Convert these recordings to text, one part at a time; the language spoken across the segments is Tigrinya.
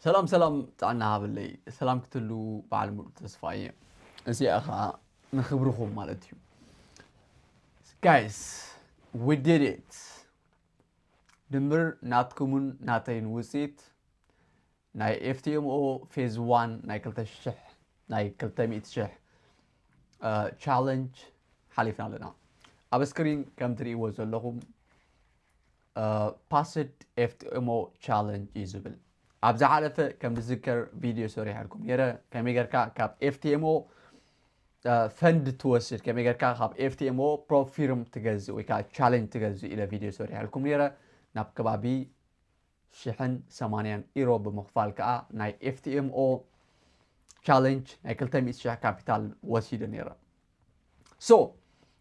ሰላም ሰላም፣ ጥዕና ሃበለይ። ሰላም ክትህሉ በዓል ሙሉእ ተስፋ እየ። እዚኣ ኸዓ ንኽብርኹም ማለት እዩ። Guys, we did it። ድምር ናትኩምን ናተይን ውፅኢት ናይ F T M O phase one ናይ ክልተ ሽሕ፣ ናይ ክልተ ሚእቲ ሽሕ ቻለንጅ ሓሊፍና ኣለና። ኣብ ስክሪን ከም ትርእይዎ ዘለኹም ፓስድ F T M O ቻለንጅ እዩ ዝብል። ኣብ ዝሓለፈ ከም ዝዝከር ቪድዮ ሰሪሐልኩም ነይረ። ከመይ ጌርካ ካብ F T M O ፈንድ ትወስድ፣ ከመይ ጌርካ ካብ F T M O ፕሮፊርም ትገዝእ ወይ ከዓ ቻለንጅ ትገዝእ ኢለ ቪድዮ ሰሪሐልኩም ነይረ። ናብ ከባቢ ሽሕን ሰማንያን ኢሮ ብምኽፋል ከዓ ናይ F T M O ቻለንጅ ናይ ክልተ ሚእቲ ሽሕ ካፒታል ወሲደ ነይረ። So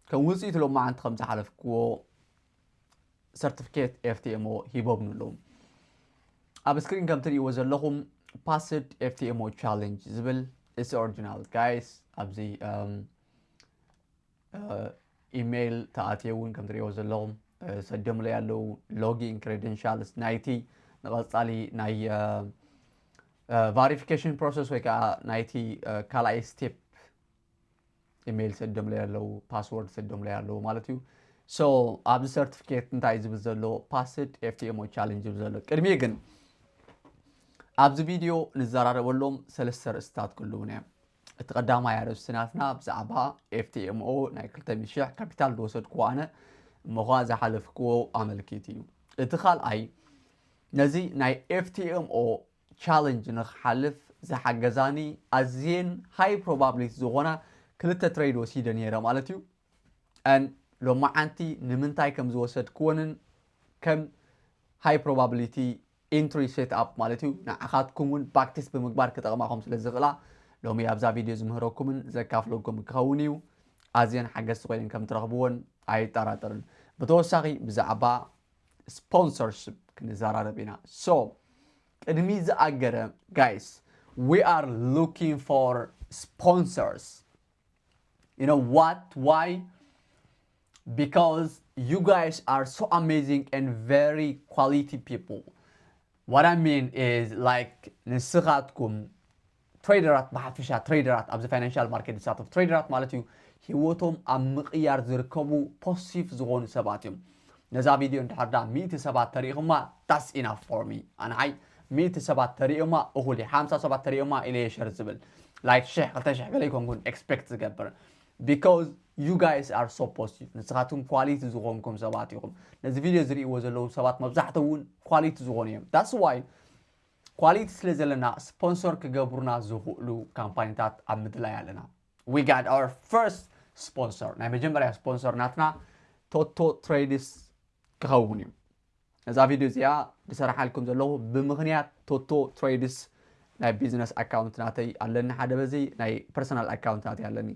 ከም ውፅኢት ሎማዓንቲ ከም ዝሓለፍክዎ ሰርቲፊኬት F T M O ሂቦምኒ ኣለዉ። ኣብ ስክሪን ከም ትርእይዎ ዘለኹም ፓስድ F T M O ቻለንጅ ዝብል፣ it's original guys። ኣብዚ ኢሜይል ተኣትየ እውን ከም ትርእይዎ ዘለኹም ሰዲዮምለይ ኣለዉ። ሎጊን ክሬደንሻልስ ናይቲ ንቐፃሊ ናይ ቫሪፊኬሽን ፕሮሰስ ወይ ከዓ ናይቲ ካልኣይ ስቴፕ ኢሜይል ሰዲዮምለይ ኣለዉ፣ ፓስወርድ ሰዲዮምለይ ኣለዉ ማለት እዩ። So ኣብዚ ሰርቲፊኬት እንታይ ዝብል ዘሎ? ፓስድ F T M O ቻለንጅ ዝብል ዘሎ። ቅድሚ ግን ኣብዚ ቪድዮ ንዘራረበሎም ሰለስተ ርእስታት ክህልዉና እዮም። እቲ ቀዳማይ ኣርእስቲ ናትና ብዛዕባ F T M O ናይ ክልተ ሚእቲ ሽሕ ካፒታል ዝወሰድክዎ ኣነ እሞ ኸዓ ዝሓለፍክዎ ኣመልኪት እዩ። እቲ ካልኣይ ነዚ ናይ F T M O ቻለንጅ ንክሓልፍ ዝሓገዛኒ ኣዝየን ሃይ ፕሮባብሊቲ ዝኾና ክልተ ትሬድ ወሲደ ነይረ ማለት እዩ። And ሎማዓንቲ ንምንታይ ከም ዝወሰድክወንን ከም ሃይ ፕሮባብሊቲ ኢንትሪ ሴት ኣፕ ማለት እዩ ንዓኻትኩም እውን ፕራክቲስ ብምግባር ክጠቕማኹም ስለ ዝኽእላ ሎሚ ኣብዛ ቪድዮ ዝምህረኩምን ዘካፍለኩም ክኸውን እዩ። ኣዝየን ሓገዝቲ ኮይነን ከም ትረኽብዎን ኣይጠራጠርን። ብተወሳኺ ብዛዕባ ስፖንሰርሽፕ ክንዘራረብ ኢና። So ቅድሚ ዝኣገረ guys, we are looking for sponsors. You know what? Why? Because you guys are so amazing and very quality people. What I mean is like ንስኻትኩም ትሬደራት፣ ብሓፈሻ ትሬደራት፣ ኣብዚ ፋይናንሻል ማርኬት ዝሳተፉ ትሬደራት ማለት እዩ፣ ህይወቶም ኣብ ምቕያር ዝርከቡ ፖሲቲቭ ዝኾኑ ሰባት እዮም። ነዛ ቪድዮ እንድሕር ዳ ሚእቲ ሰባት ተሪኢኹማ that's enough for me። ኣንዓይ ሚእቲ ሰባት ተሪኦማ እኹል እዩ። ሓምሳ ሰባት ተሪኦማ ኢለ እየ ሸር ዝብል፣ ላይክ ሽሕ ክልተ ሽሕ ገለ ይኮንኩን ኤክስፔክት ዝገብር። Because you guys are so positive። ንስኻትኩም ኳሊቲ ዝኾንኩም ሰባት ኢኹም። ነዚ ቪድዮ ዝርእይዎ ዘለዉ ሰባት መብዛሕትኡ እውን ኳሊቲ ዝኾኑ እዮም። That's why ኳሊቲ ስለ ዘለና ስፖንሰር ክገብሩና ዝኽእሉ ካምፓኒታት ኣብ ምድላይ ኣለና። We got our first sponsor። ናይ መጀመርያ ስፖንሰር ናትና ቶቶ ትሬድስ ክኸውን እዩ። ነዛ ቪድዮ እዚኣ ዝሰርሓልኩም ዘለኹ ብምኽንያት ቶቶ ትሬድስ ናይ ቢዝነስ ኣካውንት ናተይ ኣለኒ፣ ሓደ በዚ ናይ ፐርሰናል ኣካውንት ናተይ ኣለኒ።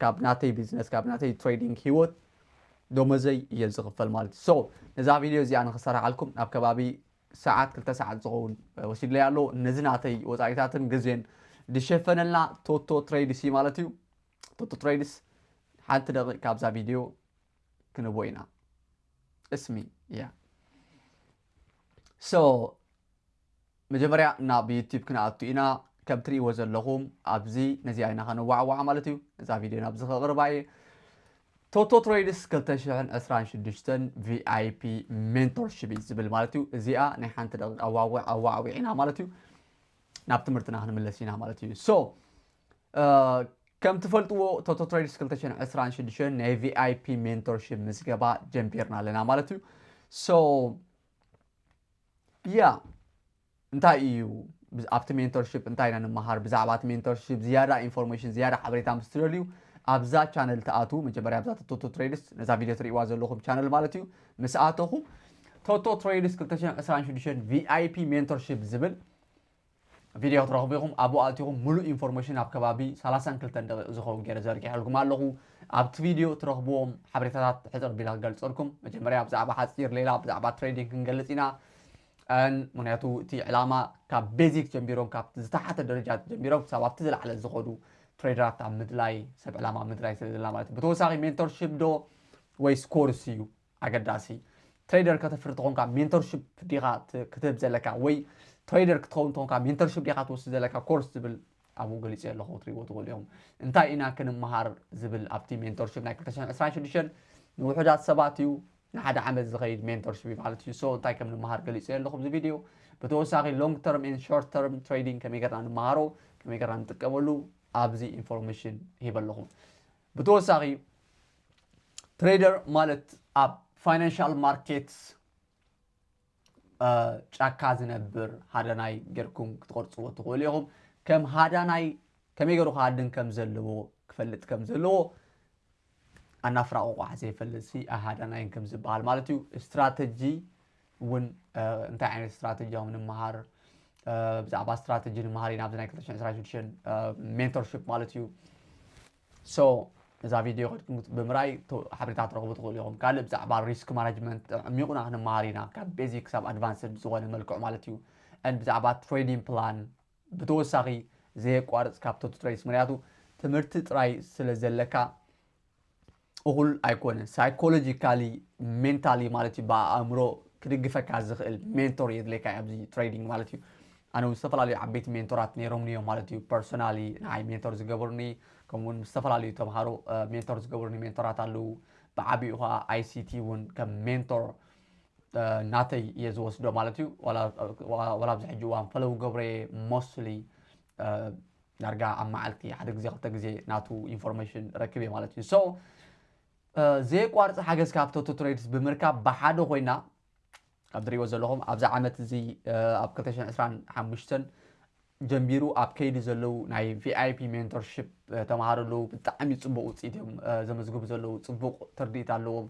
ካብ ናተይ ቢዝነስ፣ ካብ ናተይ ትሬዲንግ ህይወት ደሞዘይ እየ ዝኽፈል ማለት እዩ። So ነዛ ቪድዮ እዚኣ ንኽሰርሓልኩም ናብ ከባቢ ሰዓት፣ ክልተ ሰዓት ዝኸውን ወሲድለይ ኣሎ። ነዚ ናተይ ወፃኢታትን ግዜን ዝሸፈነልና ቶቶ ትሬድስ እዩ ማለት እዩ። ቶቶ ትሬድስ ሓንቲ ደቂቕ ካብዛ ቪድዮ ክንቦ ኢና። እስሚ እያ። So መጀመርያ ናብ ዩቲዩብ ክንኣቱ ኢና። ከም ትርእይዎ ዘለኹም ኣብዚ ነዚኣ ኢና ከነዋዕዋዓ ማለት እዩ። ነዛ ቪድዮ ናብዚ ከቕርባ እየ። ቶቶ ትሬድስ ክልተ ሽሕን ዕስራን ሽዱሽተን ቪኣይፒ ሜንቶርሺፕ እዩ ዝብል ማለት እዩ። እዚኣ ናይ ሓንቲ ደቂቃ ኣዋውዕ ኣዋዕዊዕና ማለት እዩ። ናብ ትምህርትና ክንምለስ ኢና ማለት እዩ። So ከም ትፈልጥዎ ቶቶ ትሬድስ ክልተ ሽሕን ዕስራን ሽዱሽተን ናይ ቪኣይፒ ሜንቶርሺፕ ምዝገባ ጀምቢርና ኣለና ማለት እዩ። So ያ እንታይ እዩ ኣብቲ ሜንቶርሺፕ እንታይ ኢና ንመሃር? ብዛዕባ እቲ ሜንቶርሺፕ ዝያዳ ኢንፎርሜሽን ዝያዳ ሓበሬታ ምስ ትደልዩ ኣብዛ ቻነል ተኣትዉ። መጀመርያ ኣብዛ ቶቶ ትሬድስ ነዛ ቪድዮ ትርእይዋ ዘለኹም ቻነል ማለት እዩ ምስ ኣተኹም ቶቶ ትሬድስ ክልተ ሽሕን ዕስራን ሽዱሽተን ቪኣይፒ ሜንቶርሺፕ ዝብል ቪድዮ ክትረኽቡ ኢኹም። ኣብኡ ኣቲኹም ሙሉእ ኢንፎርሜሽን ኣብ ከባቢ ሰላሳን ክልተን ደቂቕ ዝኸውን ገይረ ዘርጊሐልኩም ኣለኹ። ኣብቲ ቪድዮ ትረኽብዎም ሓበሬታታት ሕፅር ቢለ ክገልፀልኩም። መጀመርያ ብዛዕባ ሓፂር ሌላ ብዛዕባ ትሬዲንግ ክንገልፅ ኢና። And ምክንያቱ እቲ ዕላማ ካብ ቤዚክ ጀሚሮም ካብ ዝተሓተ ደረጃ ጀሚሮም ክሳብ ኣብቲ ዝለዓለ ዝኸዱ ትሬደራት ኣብ ምድላይ ሰብ ዕላማ ኣብ ምድላይ ስለ ዘለና ማለት እዩ። ብተወሳኺ ሜንቶርሺፕ ዶ ወይስ ኮርስ እዩ ኣገዳሲ? ትሬደር ከተፍሪ ተኾንካ ሜንቶርሺፕ ዲኻ ክትህብ ዘለካ ወይ ትሬደር ክትኸውን እንተኾንካ ሜንተርሽፕ ዲኻ ትወስድ ዘለካ ኮርስ ዝብል ኣብኡ ገሊፀ ኣለኹ ክትሪእዎ ትኽእሉ ኢኹም። እንታይ ኢና ክንመሃር ዝብል ኣብቲ ሜንተርሽፕ ናይ ክልተ ሽሕን ዕስራን ሽዱሽተን ንውሑዳት ሰባት እዩ። ንሓደ ዓመት ዝኸይድ ሜንተርሽፕ እዩ ማለት እዩ። So እንታይ ከም ንመሃር ገሊፀ ኣለኹ ኣብዚ ቪድዮ። ብተወሳኺ long term and short term trading ከመይ ገርና ንመሃሮ ከመይ ገርና ንጥቀመሉ ኣብዚ ኢንፎርሜሽን ሂበ ኣለኹ። ብተወሳኺ ትሬደር ማለት ኣብ ፋይናንሻል ማርኬት ጫካ ዝነብር ሃዳናይ ጌርኩም ክትቆርፅዎ ትኽእሉ ኢኹም። ከም ሃዳናይ ከመይ ገይሩ ክሃድን ከም ዘለዎ ክፈልጥ ከም ዘለዎ ኣናፍራ ቆቋሕ ዘይፈልጥ ሲ ኣሃዳናይን ከም ዝበሃል ማለት እዩ። ስትራተጂ እውን እንታይ ዓይነት ስትራተጂ ከም ንምሃር ብዛዕባ ስትራተጂ ንምሃር ኢና ኣብዚ ናይ ክልተ ሽሕን ዕስራን ሽዱሽተን ሜንቶርሽፕ ማለት እዩ። So እዛ ቪድዮ ከድኩም ብምራይ ሓበሬታ ትረኽቡ ትኽእሉ ኢኹም። ካልእ ብዛዕባ ሪስክ ማናጅመንት ዕሚቑና ክንመሃር ኢና ካብ ቤዚክ ክሳብ ኣድቫንስድ ዝኾነ መልክዑ ማለት እዩ። And ብዛዕባ ትሬዲንግ ፕላን ብተወሳኺ ዘየቋርፅ ካብ ቶቶ ትሬድስ ምክንያቱ ትምህርቲ ጥራይ ስለ ዘለካ እኹል ኣይኮነን። ሳይኮሎጂካሊ ሜንታሊ ማለት እዩ ብኣእምሮ ክድግፈካ ዝኽእል ሜንቶር የድልየካ ኣብዚ ትሬዲንግ ማለት እዩ። ኣነ እውን ዝተፈላለዩ ዓበይቲ ሜንቶራት ነይሮምኒ እዮም ማለት እዩ። ፐርሶናሊ ንዓይ ሜንቶር ዝገበሩኒ ከምኡውን ምስ ዝተፈላለዩ ተምሃሮ ሜንቶር ዝገበሩኒ ሜንቶራት ኣለዉ። ብዓቢኡ ከዓ ኣይሲቲ እውን ከም ሜንቶር ናተይ እየ ዝወስዶ ማለት እዩ። ዋላ ኣብዚ ሕጂ እዋን ፈለው ገብረየ ሞስሊ ዳርጋ ኣብ መዓልቲ ሓደ ግዜ ክልተ ግዜ ናቱ ኢንፎርሜሽን ረክብ እየ ማለት እዩ። So ዘየቋርፂ ሓገዝ ካብ ቶቶ ትሬድስ ብምርካብ ብሓደ ኮይና ካብ ትሪእዎ ዘለኹም ኣብዚ ዓመት እዚ ኣብ ክልተ ሽሕን ዕስራን ሓሙሽተን ጀሚሩ ኣብ ከይዲ ዘለዉ ናይ ቪኣይፒ ሜንቶርሽፕ ተምሃሮ ኣለዉ። ብጣዕሚ ፅቡቅ ውፅኢት እዮም ዘመዝግቡ ዘለዉ። ፅቡቅ ትርድኢት ኣለዎም።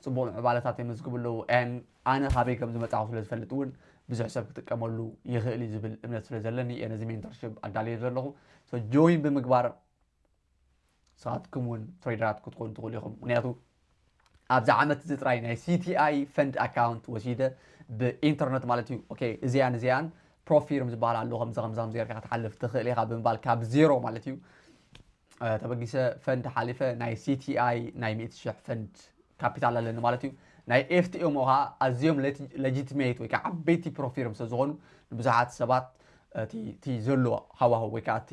ፅቡቅ ምዕባለታት የመዝግቡ ኣለዉ። And ኣነ ካበይ ከም ዝመፃኹ ስለ ዝፈልጥ እውን ብዙሕ ሰብ ክጥቀመሉ ይኽእል እዩ ዝብል እምነት ስለ ዘለኒ እየ ነዚ ሜንቶርሽፕ ኣዳልዮ ዘለኹ። ጆይን ብምግባር ንስኻትኩም እውን ትሬደራት ክትኮኑ ትኽእሉ ኢኹም። ምክንያቱ ኣብዚ ዓመት እዚ ጥራይ ናይ ሲቲኣይ ፈንድ ኣካውንት ወሲደ ብኢንተርነት ማለት እዩ። ኦኬ እዚኣን እዚኣን ፕሮፊርም ዝበሃል ኣሎ ከምዚ ከምዚ ከምዚ ጌርካ ክትሓልፍ ትኽእል ኢኻ ብምባል ካብ ዜሮ ማለት እዩ ተበጊሰ ፈንድ ሓሊፈ ናይ ሲቲኣይ ናይ ሚእቲ ሽሕ ፈንድ ካፒታል ኣለኒ ማለት እዩ። ናይ ኤፍቲኤምኦ ከዓ ኣዝዮም ሌጂቲሜት ወይ ከዓ ዓበይቲ ፕሮፊርም ስለ ዝኾኑ ንብዙሓት ሰባት እቲ ዘሎ ሃዋህው ወይ ከዓ እቲ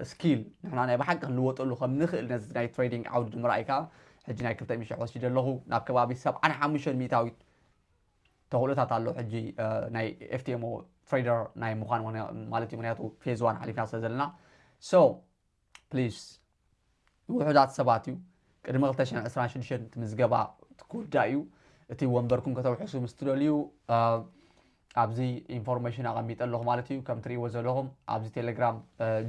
ስኪል ንሕና ናይ ብሓቂ ክንልወጠሉ ከም ንኽእል ነዚ ናይ ትሬዲንግ ዓውዲ ንምርኣይ ከዓ ሕጂ ናይ ክልተ ሚእቲ ሽሕ ወሲደ ኣለኹ ናብ ከባቢ ሰብዓን ሓሙሽተን ሚእታዊት ተኽእሎታት ኣሎ ሕጂ ናይ ኤፍቲኤምኦ ትሬደር ናይ ምዃን ማለት እዩ። ምክንያቱ ፌዝ ዋን ሓሊፍና ስለ ዘለና። So ፕሊስ ውሑዳት ሰባት እዩ። ቅድሚ ክልተ ሽሕን ዕስራን ሽዱሽተን እቲ ምዝገባ ክውዳእ እዩ። እቲ ወንበርኩም ከተውሕሱ ምስ ትደልዩ ኣብዚ ኢንፎርሜሽን ኣቐሚጠ ኣለኹ ማለት እዩ። ከም ትሪእዎ ዘለኹም ኣብዚ ቴሌግራም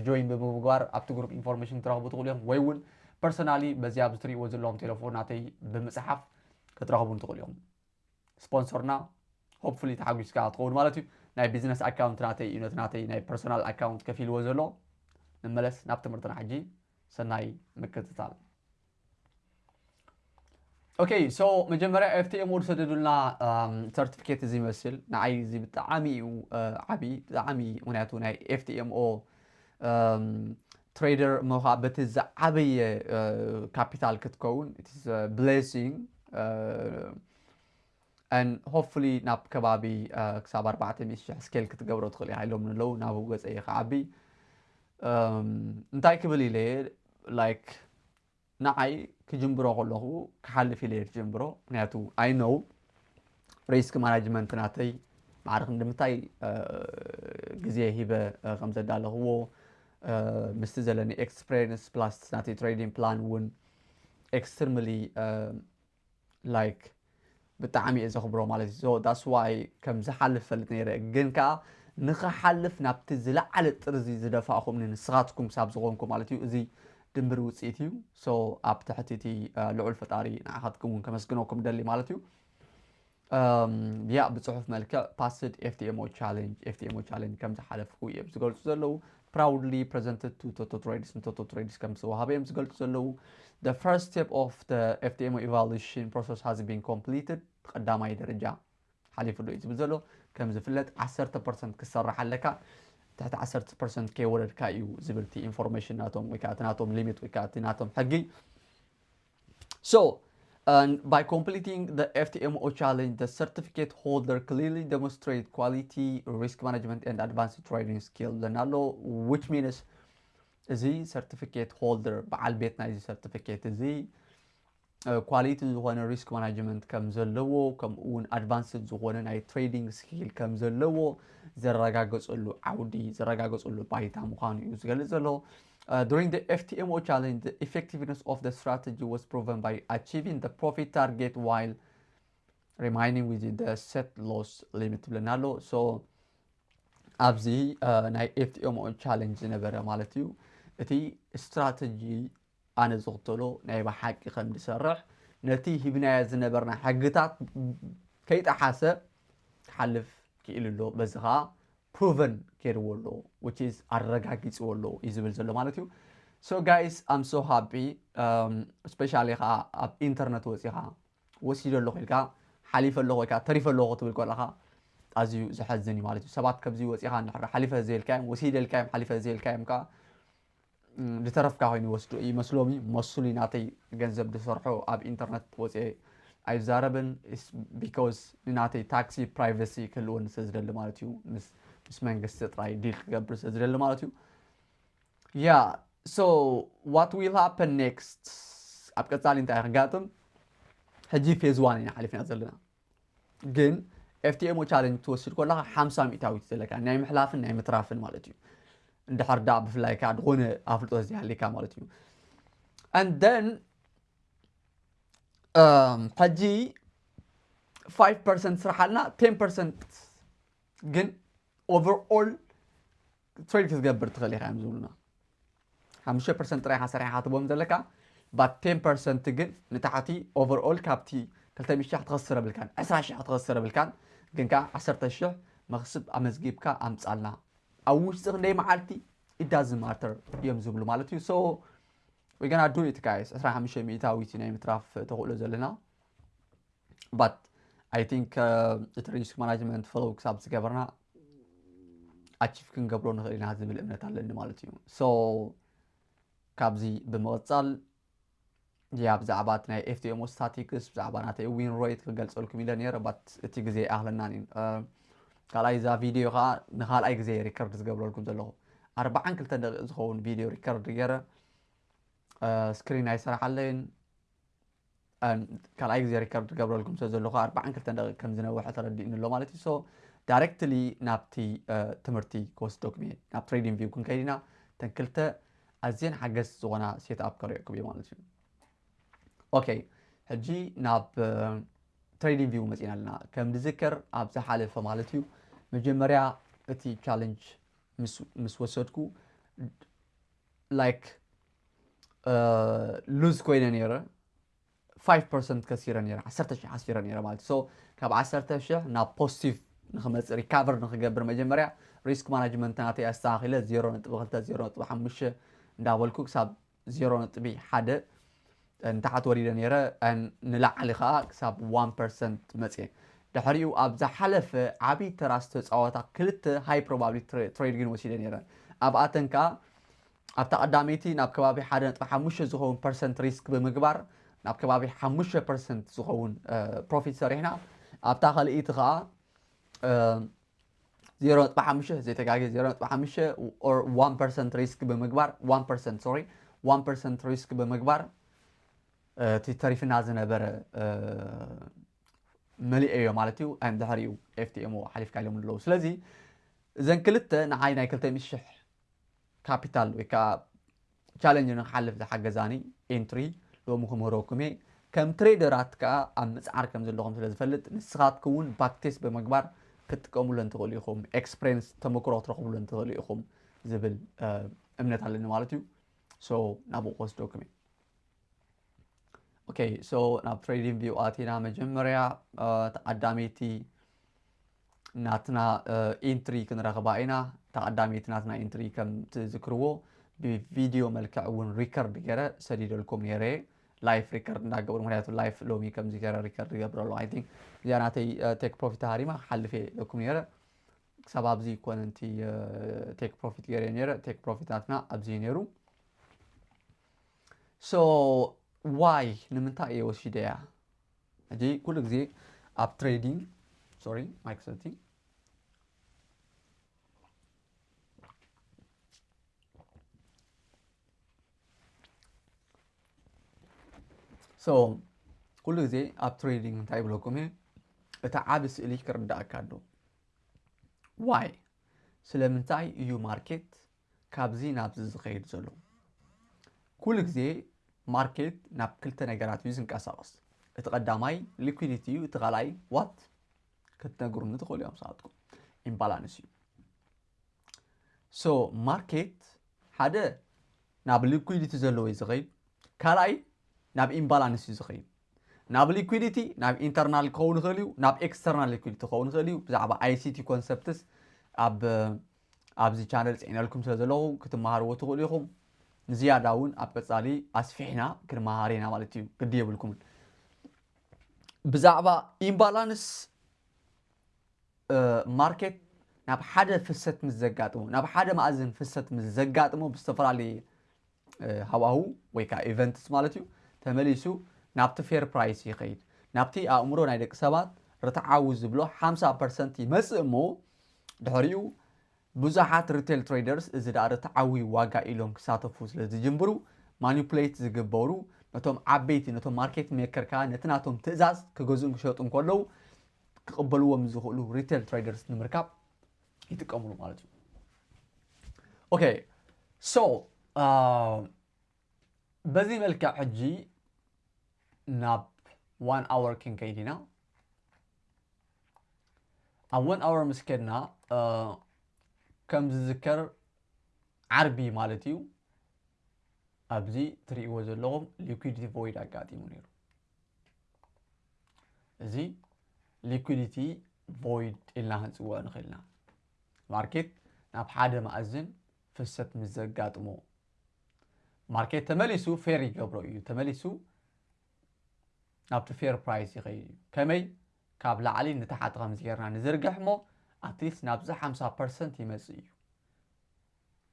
ጆይን ብምግባር ኣብቲ ግሩፕ ኢንፎርሜሽን ክትረኽቡ ትኽእሉ ኢኹም ወይ እውን ፐርሰናሊ በዚ ኣብዚ ትሪእዎ ዘለኹም ቴሌፎን ናተይ ብምፅሓፍ ክትረኽቡን ትኽእሉ ኢኹም። ስፖንሰርና ሆፕፉሊ ተሓጒስካ ትኸውን ማለት እዩ። ናይ ቢዝነስ ኣካውንት ናተይ እዩ ነቲ ናተይ ናይ ፐርሶናል ኣካውንት ከፊልዎ ዘሎ። ንመለስ ናብ ትምህርትና ሕጂ። ሰናይ ምክትታል። ኦኬ so መጀመርያ ኤፍቲኤምኦ ዝሰደዱልና ሰርቲፊኬት እዚ ይመስል ንዓይ እዚ ብጣዕሚ እዩ ዓብዪ ብጣዕሚ ምክንያቱ ናይ ኤፍቲኤምኦ ትሬደር ምዃ በቲ ዝዓበየ ካፒታል ክትከውን ብሌሲንግ and hopefully ናብ ከባቢ ክሳብ ኣርባዕተ ሚእቲ ሽሕ ስኬል ክትገብሮ ትኽእል ኢኻ ኢሎም ኣለዉ ናብኡ ገፀ እየ ክዓቢ እንታይ ክብል ኢለ like ንዓይ ክጅምሮ ከለኹ ክሓልፍ ኢለ እየ ዝጀምሮ ምክንያቱ I know risk management ናተይ ማዕረ ክንዲ ምንታይ ግዜ ሂበ ከም ዘዳለኽዎ ምስቲ ዘለኒ experience plus ናተይ trading plan እውን extremely like ብጣዕሚ እየ ዘኽብሮ ማለት እዩ። So that's why ከም ዝሓልፍ ፈልጥ ነይረ ግን ከዓ ንኽሓልፍ ናብቲ ዝለዓለ ጥርዚ ዝደፋእኹምኒ ንስኻትኩም ክሳብ ዝኾንኩ ማለት እዩ። እዚ ድምር ውፅኢት እዩ። So ኣብ ትሕቲ እቲ ልዑል ፈጣሪ ንዓኻትኩም እውን ከመስግነኩም ደሊ ማለት እዩ። ያ ብፅሑፍ መልክዕ ፓስድ ኤፍቲኤምኦ ቻሌንጅ ኤፍቲኤምኦ ቻሌንጅ ከም ዝሓለፍኩ እዮም ዝገልፁ ዘለዉ። Proudly presented to ቶቶ ትሬድስ ንቶቶ ትሬድስ ከም ዝተዋሃበ እዮም ዝገልፁ ዘለዉ። The first step of the ኤፍቲኤምኦ evaluation process has been completed ቀዳማይ ደረጃ ሓሊፉ ዶ እዩ ዝብል ዘሎ ከም ዝፍለጥ ዓሰርተ ፐርሰንት ክሰራሕ ኣለካ ትሕቲ ዓሰርተ ፐርሰንት ከይወረድካ እዩ ዝብል እቲ ኢንፎርሜሽን ናቶም ወይ ከዓ እቲ ናቶም ሊሚት ወይ ከዓ እቲ ናቶም ሕጊ። So And by completing the F T M O challenge, the certificate holder clearly demonstrate quality, risk management, and advanced trading skill. ብለና ኣሎ, which means እዚ certificate holder፣ በዓል ቤት ናይዚ certificate እዚ፣ ኳሊቲ ዝኾነ risk management ከም ዘለዎ፣ ከምኡ እውን advanced ዝኾነ ናይ trading skill ከም ዘለዎ ዘረጋገጸሉ ዓውዲ፣ ዘረጋገጸሉ ባይታ ምዃኑ እዩ ዝገልጽ ዘሎ። Uh, during the F T M O challenge, the effectiveness of the strategy was proven by achieving the profit target while remaining within the set loss limit ብለና ኣሎ። So ኣብዚ፣ uh፣ ናይ F T M O challenge ዝነበረ ማለት እዩ፣ እቲ strategy ኣነ ዝኽተሎ ናይ ብሓቂ ከም ዝሰርሕ፣ ነቲ ሂብናዮ ዝነበርና ሕግታት ከይጠሓሰ ክሓልፍ ክኢሉ ኣሎ። በዚ ኸዓ proven ገይርዎ ኣሎ፣ which is ኣረጋጊፅዎ ኣሎ እዩ ዝብል ዘሎ ማለት እዩ። So guys, I'm so happy, um, especially ኸዓ ኣብ ኢንተርነት ወፂኻ ወሲደ ኣለኹ ኢልካ፣ ሓሊፈ ኣለኹ ወይ ከዓ ተሪፈ ኣለኹ ክትብል ከለኻ ኣዝዩ ዘሐዝን እዩ ማለት እዩ። ሰባት ከምዚ ወፂኻ እንድሕር ሓሊፈ ዘየልካዮም፣ ወሲደ ኢልካዮም ሓሊፈ ዘየልካዮም ከዓ ዝተረፍካ ኮይኑ ይወስዱ ይመስሎም እዩ። መስሉ ናተይ ገንዘብ ዝሰርሖ ኣብ ኢንተርነት ወፅኤ ኣይዛረብን፣ because ንናተይ ታክሲ ፕራይቨሲ ክህልወኒ ስለ ዝደሊ ማለት እዩ። ምስ መንግስቲ ጥራይ ዲል ክገብር ስለ ዝደሊ ማለት እዩ። Yeah, so what will happen next? ኣብ ቀፃሊ እንታይ ክጋጥም? ሕጂ ፌዝ ዋን ኢና ሓሊፍና ዘለና። ግን F T M O challenge ትወስድ ከለኻ ሓምሳ ሚእታዊት ዘለካ ናይ ምሕላፍን ናይ ምትራፍን ማለት እዩ። እንድሕር ዳ ብፍላይ ከዓ ዝኾነ ኣፍልጦ ዘይሃልካ ማለት እዩ። And then ሕጂ five percent ስራሕ ኣልና፣ ten percent ግን overall trade ክትገብር ትኽእል ኢኻ እዮም ዝብሉና። ሓሙሽተ percent ጥራይ ኢኻ ሰሪሕኻ ትቦም ዘለካ፣ but ten percent ግን ንታሕቲ overall ካብቲ ክልተ ሚእቲ ሺሕ ክትኸስር የብልካን፣ ዕስራ ሺሕ ክትኸስር የብልካን፣ ግን ከዓ ዓሰርተ ሺሕ መኽስብ ኣመዝጊብካ ኣምፃልና። ኣብ ውሽጢ ክንደይ መዓልቲ it doesn't matter እዮም ዝብሉ ማለት እዩ። So we gonna do it guys። ዕስራ ሓሙሽተ ሚእታዊት ናይ ምትራፍ ተኽእሎ ዘለና። But I think እቲ risk management follow ክሳብ ዝገበርና achieve ክንገብሮ ንኽእል ኢና ዝብል እምነት ኣለኒ ማለት እዩ። So ካብዚ ብምቕፃል ያ ብዛዕባ ናይ F T M O statistics ብዛዕባ ናተይ win rate ክገልፀልኩም ኢለ ነይረ፣ but እቲ ግዜ ኣይኣኽለናን እዩ። ካልኣይ እዛ ቪድዮ ከዓ ንካልኣይ ግዜ ሪከርድ ዝገብረልኩም ዘለኹ፣ ኣርባዓን ክልተን ደቂቕ ዝኸውን ቪድዮ ሪከርድ ገይረ ስክሪን ኣይሰራሓለይን። ካልኣይ ግዜ ሪከርድ ገብረልኩም ስለ ዘለኹ ኣርባዓን ክልተን ደቂቕ ከም ዝነውሐ ተረዲእኒ ኣሎ ማለት እዩ። So directly ናብቲ ትምህርቲ ክወስደኩም እየ። ናብ trading view ክንከይድ ኢና። ተን ክልተ ኣዝየን ሓገዝቲ ዝኾና ሴት ኣፕ ከርእየኩም እየ ማለት እዩ። ኦኬ፣ ሕጂ ናብ trading view መፂና ኣለና። ከም ዝዝከር ኣብ ዝሓለፈ ማለት እዩ፣ መጀመርያ እቲ ቻለንጅ ምስ ወሰድኩ like lose ኮይነ ነይረ፣ five percent ከሲረ ነይረ፣ ዓሰርተ ሺሕ ኣሲረ ነይረ ማለት እዩ። So ካብ ዓሰርተ ሺሕ ናብ positive ንክመፅእ፣ recover ንክገብር መጀመርያ risk management ናተይ ኣስተኻኺለ፣ ዜሮ ነጥቢ ክልተ፣ ዜሮ ነጥቢ ሓሙሽተ እንዳበልኩ ክሳብ ዜሮ ነጥቢ ሓደ ንታሕቲ ወሪደ ነይረ። ንላዕሊ ከዓ ክሳብ one percent መፅየ። ድሕሪኡ ኣብ ዝሓለፈ ዓብዪ ተራ ዝተፃወታ ክልተ high probability trade ግን ወሲደ ነይረ። ኣብኣተን ከዓ ኣብታ ቀዳመይቲ ናብ ከባቢ ሓደ ነጥቢ ሓሙሽተ ዝኸውን ፐርሰንት ሪስክ ብምግባር ናብ ከባቢ ሓሙሽተ ፐርሰንት ዝኸውን ፕሮፊት ሰሪሕና። ኣብታ ካልኣይቲ ከዓ ዜሮ ነጥቢ ሓሙሽተ፣ ዘይተጋግየ፣ ዜሮ ነጥቢ ሓሙሽተ or one percent ሪስክ ብምግባር፣ one percent፣ sorry፣ one percent ሪስክ ብምግባር እቲ ተሪፍና ዝነበረ መሊኤዮ ማለት እዩ። ድሕሪኡ F T M O ሓሊፍካ ኢሎም ኣለዉ። ስለዚ እዘን ክልተ ንዓይ ናይ ክልተ ሚእቲ ሽሕ ካፒታል ወይ ከዓ ቻለንጅ ንክሓልፍ ዝሓገዛኒ ኤንትሪ ሎሚ ክምህረኩም እየ። ከም ትሬደራት ከዓ ኣብ ምፅዓር ከም ዘለኹም ስለ ዝፈልጥ፣ ንስኻትኩም እውን ባክቴስት ብምግባር ክትጥቀሙለን ትኽእሉ ኢኹም። ኤክስፔሪንስ፣ ተመክሮ ክትረኽቡለን ትኽእሉ ኢኹም ዝብል እምነት ኣለኒ ማለት እዩ። So ናብኡ ክወስደኩም እየ። ኦኬ፣ so ናብ ትሬዲንግ ቪው ኣቲና መጀመርያ ተቐዳመይቲ ናትና ኢንትሪ ክንረኽባ ኢና። ተቐዳመይቲ ናትና ኢንትሪ ከም ትዝክርዎ ብቪድዮ መልክዕ እውን ሪከርድ ገይረ ሰዲደልኩም ነይረ፣ ላይፍ ሪከርድ እንዳገበሩ። ምክንያቱ ላይፍ ሎሚ ከምዚ ገይረ ሪከርድ ይገብር ኣለኹ። I think እዚኣ ናተይ ቴክ ፕሮፊት ተሃሪማ ክሓልፍ እየ ኢለኩም ነይረ። ክሳብ ኣብዚ ይኮነንቲ ቴክ ፕሮፊት ገይረ ነይረ። ቴክ ፕሮፊት ናትና ኣብዚ እዩ ነይሩ። So ዋይ፣ ንምንታይ እየ ወሲደያ? ሕጂ ኩሉ ግዜ ኣብ trading sorry mic setting so ኩሉ ግዜ ኣብ trading እንታይ ይብለኩም እየ፣ እቲ ዓቢ ስእሊ ክርዳእካ ኣሎ። Why? ስለምንታይ እዩ ማርኬት ካብዚ ናብዚ ዝኸይድ ዘሎ? ኩሉ ግዜ ማርኬት ናብ ክልተ ነገራት እዩ ዝንቀሳቐስ። እቲ ቀዳማይ liquidity እዩ፣ እቲ ካልኣይ what ክትነግሩኒ ትኽእሉ እዮም ሰዓትኩም ኢምባላንስ እዩ። So ማርኬት ሓደ ናብ liquidity ዘለዎ እዩ ዝኸይድ፣ ካልኣይ ናብ ኢምባላንስ እዩ ዝኸይድ። ናብ liquidity ናብ internal ክኸውን ይኽእል እዩ፣ ናብ external liquidity ክኸውን ይኽእል እዩ። ብዛዕባ I C T concepts ኣብ ኣብዚ ቻነል ፅዒነልኩም ስለ ዘለኹ ክትመሃርዎ ትኽእሉ ኢኹም። ንዝያዳ እውን ኣብ ቀፃሊ ኣስፊሕና ክንመሃር ኢና ማለት እዩ፣ ግዲ የብልኩምን። ብዛዕባ ኢምባላንስ ማርኬት ናብ ሓደ ፍሰት ምስ ዘጋጥሞ ናብ ሓደ መኣዝን ፍሰት ምስ ዘጋጥሞ ብዝተፈላለየ ሃዋሁ ወይ ከዓ events ማለት እዩ ተመሊሱ ናብቲ fair price ይኸይድ። ናብቲ ኣእምሮ ናይ ደቂ ሰባት ርትዓዊ ዝብሎ ሓምሳ ፐርሰንት ይመፅእ እሞ ድሕሪኡ ብዙሓት retail traders እዚ ደኣ ርትዓዊ ዋጋ ኢሎም ክሳተፉ ስለ ዝጅምብሩ manipulate ዝግበሩ ነቶም ዓበይቲ ነቶም ማርኬት ሜከር ከዓ ነቲ ናቶም ትእዛዝ ክገዝኡን ክሸጡ እንከለዉ ክቕበልዎም ዝኽእሉ retail traders ንምርካብ ይጥቀምሉ ማለት እዩ። Okay so በዚ መልክዕ ሕጂ ናብ one hour ክንከይድ ኢና። ኣብ one hour ምስ ከድና ከም ዝዝከር ዓርቢ ማለት እዩ ኣብዚ ትርእይዎ ዘለኹም liquidity void ኣጋጢሙ ነይሩ። እዚ liquidity void ኢልና ክንፅውዖ ንኽእል ኢና። ማርኬት ናብ ሓደ መኣዝን ፍሰት ምስ ዘጋጥሞ ማርኬት ተመሊሱ fair ይገብሮ እዩ። ተመሊሱ ናብቲ fair price ይኸይድ እዩ። ከመይ? ካብ ላዕሊ ንታሕቲ ከምዚ ጌርና ንዝርግሕ እሞ at least ናብዚ ሓምሳ ፐርሰንት ይመፅእ እዩ።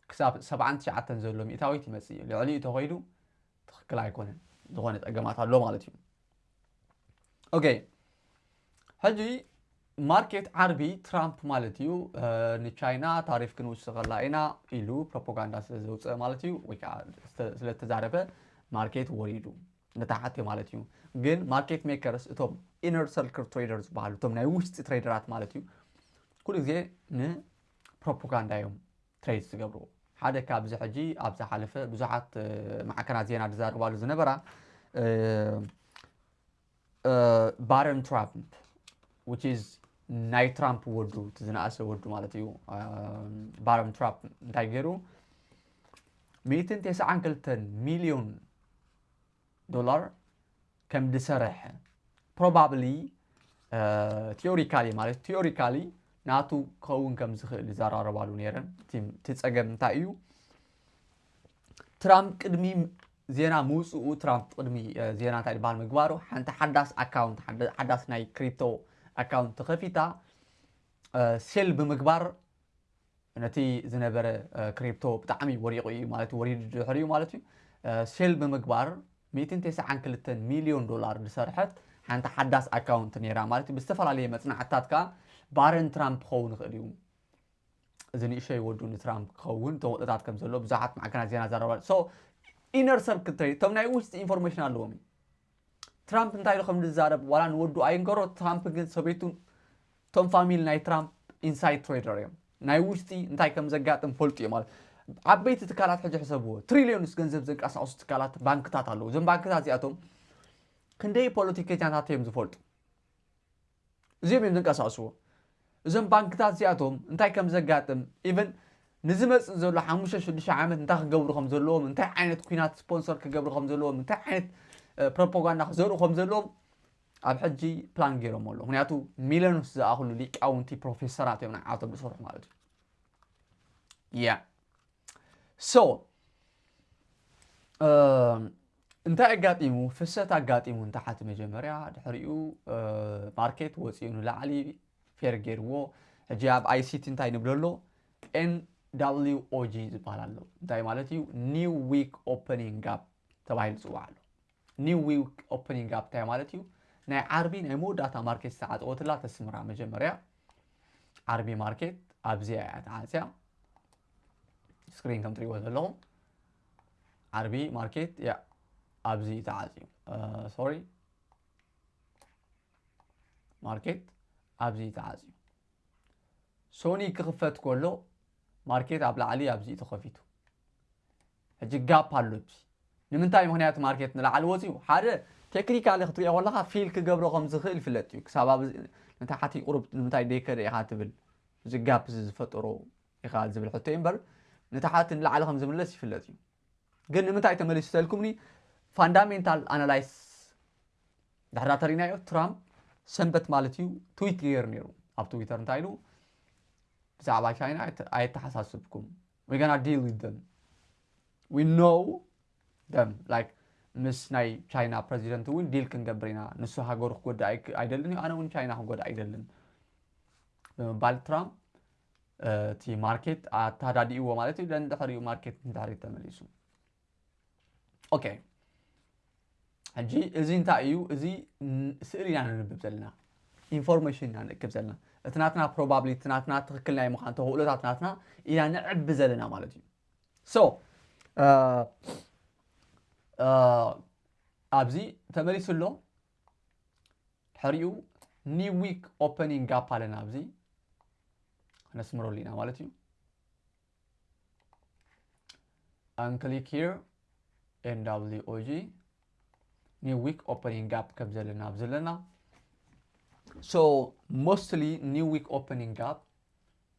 ክሳብ ሰብዓን ትሽዓተን ዘሎ ሚእታዊት ይመፅእ እዩ። ልዕሊኡ ተኸይዱ ትኽክል ኣይኮነን። ዝኾነ ፀገማት ኣሎ ማለት እዩ። Okay ሕጂ ማርኬት ዓርቢ ትራምፕ ማለት እዩ ንቻይና ታሪፍ ክንውስኸላ ኢና ኢሉ ፕሮፓጋንዳ ስለ ዘውፅአ ማለት እዩ ወይ ከዓ ስለተዛረበ ማርኬት ወሪዱ ንታሓቲ ማለት እዩ። ግን ማርኬት ሜከርስ እቶም inner circle traders ዝበሃሉ እቶም ናይ ውሽጢ ትሬደራት ማለት እዩ ኩሉ ግዜ ንፕሮፓጋንዳ እዮም trade ዝገብርዎ። ሓደ ካብዚ ሕጂ ኣብ ዝሓለፈ ብዙሓት ማዕከናት ዜና ዝዛረባሉ ዝነበራ ባረን ትራምፕ which is ናይ ትራምፕ ወዱ እቲ ዝነኣሰ ወዱ ማለት እዩ። ባረን ትራምፕ እንታይ ገይሩ ሚእትን ተስዓን ክልተን ሚልዮን ዶላር ከም ዝሰርሐ probably theoretically ማለት theoretically ናቱ ክኸውን ከም ዝኽእል ይዘራረባሉ ነይረን። እቲ ጸገም እንታይ እዩ? ትራምፕ ቅድሚ ዜና ምውፅኡ ትራምፕ ቅድሚ ዜና እንታይ ዝበሃል ምግባሩ ሓንቲ ሓዳስ ኣካውንት ሓዳስ ናይ ክሪፕቶ ኣካውንት ተኸፊታ ሴል ብምግባር ነቲ ዝነበረ ክሪፕቶ ብጣዕሚ ወሪቑ እዩ ማለት እዩ ወሪዱ ድሕሪኡ ማለት እዩ ሴል ብምግባር ሚእትን ተስዓን ክልተን ሚልዮን ዶላር ዝሰርሐት ሓንቲ ሓዳስ ኣካውንት ነይራ ማለት እዩ ብዝተፈላለየ መፅናዕትታት ከዓ ባረን ትራምፕ ክኸውን ይኽእል እዩ እዚ ንእሸይ ወዱ ንትራምፕ ክኸውን ተወጥታት ከም ዘሎ ብዙሓት ማዕከናት ዜና ዘረባ so inner circle trade እቶም ናይ ውሽጢ ኢንፎርሜሽን ኣለዎም እዩ ትራምፕ እንታይ ኢሉ ከም ዝዛረብ ዋላ ንወዱ ኣይንገሮ ትራምፕ ግን ሰበይቱን እቶም ፋሚሊ ናይ ትራምፕ inside trader እዮም ናይ ውሽጢ እንታይ ከም ዘጋጥም ፈልጡ እዮም ማለት ዓበይቲ ትካላት ሕጂ ሕሰብዎ ትሪሊዮንስ ገንዘብ ዘንቀሳቀሱ ትካላት ባንክታት ኣለዉ እዞም ባንክታት እዚኣቶም ክንደይ ፖለቲከኛታት እዮም ዝፈልጡ እዚኦም እዮም ዝንቀሳቀስዎ እዞም ባንክታት እዚኣቶም እንታይ ከም ዘጋጥም even ንዝመፅእ ዘሎ ሓሙሽተ ሽዱሽተ ዓመት እንታይ ክገብሩ ከም ዘለዎም እንታይ ዓይነት ኩናት ስፖንሰር ክገብሩ ከም ዘለዎም እንታይ ዓይነት ፕሮፓጋንዳ ክዘርኡ ከም ዘለዎም ኣብ ሕጂ ፕላን ገይሮም ኣሎ ምክንያቱ ሚሊዮንስ ዝኣኽሉ ሊቃውንቲ ፕሮፌሰራት እዮም ንዓቶም ዝሰርሑ ማለት እዩ yeah so እንታይ ኣጋጢሙ ፍሰት ኣጋጢሙ እንተሓቲ መጀመርያ ድሕሪኡ ማርኬት ወፂኡ ንላዕሊ ፌር ገይርዎ ሕጂ ኣብ ኣይሲቲ እንታይ ንብሎ ኣሎ NWOG ዝበሃል ኣሎ እንታይ ማለት እዩ new week opening gap ተባሂሉ ዝፅዋዕ ኣሎ new week opening gap እንታይ ማለት እዩ ናይ ዓርቢ ናይ መወዳእታ ማርኬት ዝተዓፀወትላ ተስምራ። መጀመርያ ዓርቢ ማርኬት ኣብዚኣ እያ ተዓፅያ። ስክሪን ከም ትሪእዎ ዘለኹም ዓርቢ ማርኬት ያ ኣብዚ ተዓፅዩ። ሶሪ፣ ማርኬት ኣብዚ ተዓፅዩ። ሶኒ ክኽፈት ከሎ ማርኬት ኣብ ላዕሊ ኣብዚ ተኸፊቱ። ሕጂ ጋፕ ኣሎ። እዚ ንምንታይ ምኽንያት ማርኬት ንላዕሊ ወፂኡ? ሓደ ቴክኒካሊ ክትሪኦ ከለኻ ፊል ክገብሮ ከም ዝኽእል ይፍለጥ እዩ። ክሳብ ኣብ ንታሕቲ ቁሩብ ንምንታይ ደይከደ ኢኻ ትብል፣ እዚ ጋፕ እዚ ዝፈጠሮ ኢኻ ዝብል ሕቶ እዩ እምበር፣ ንታሕቲ ንላዕሊ ከም ዝምለስ ይፍለጥ እዩ። ግን ንምንታይ ተመሊሱ ተልኩምኒ? ፋንዳሜንታል ኣናላይስ ድሕራ ተሪናዮ፣ ትራምፕ ሰንበት ማለት እዩ ትዊት ገይሩ ነይሩ። ኣብ ትዊተር እንታይ ኢሉ? ብዛዕባ ቻይና ኣይተ- ኣይተሓሳስብኩም። We gonna deal with them. We know them. Like ምስ ናይ ቻይና ፕረዚደንት እውን ዲል ክንገብር ኢና። ንሱ ሃገሩ ክጎድእ ኣይ- ኣይደልን እዩ፣ ኣነ እውን ቻይና ክጎድእ ኣይደልን ብምባል ትራምፕ እቲ ማርኬት ኣተሃዳዲእዎ ማለት እዩ። ደን ድሕሪኡ ማርኬት ንድሕሪት ተመሊሱ። ኦኬ፣ ሕጂ እዚ እንታይ እዩ? እዚ ን- ስእሊ ኢና ነንብብ ዘለና፣ ኢንፎርሜሽን ኢና ንእክብ ዘለና። እቲ ናትና ፕሮባብሊ፣ እቲ ናትና ትኽክል ናይ ምዃን ተኽእሎታት ናትና ኢና ንዕቢ ዘለና ማለት እዩ። ሶ ኣብዚ ተመሊሱ ኣሎ። ድሕሪኡ ኒው ዊክ ኦፐኒንግ ጋፕ ኣለና። ኣብዚ ክነስምረሉ ኢና ማለት እዩ። And click here, N W O G, new wick opening gap ከም ዘለና ኣብዚ ኣለና። So mostly new wick opening gap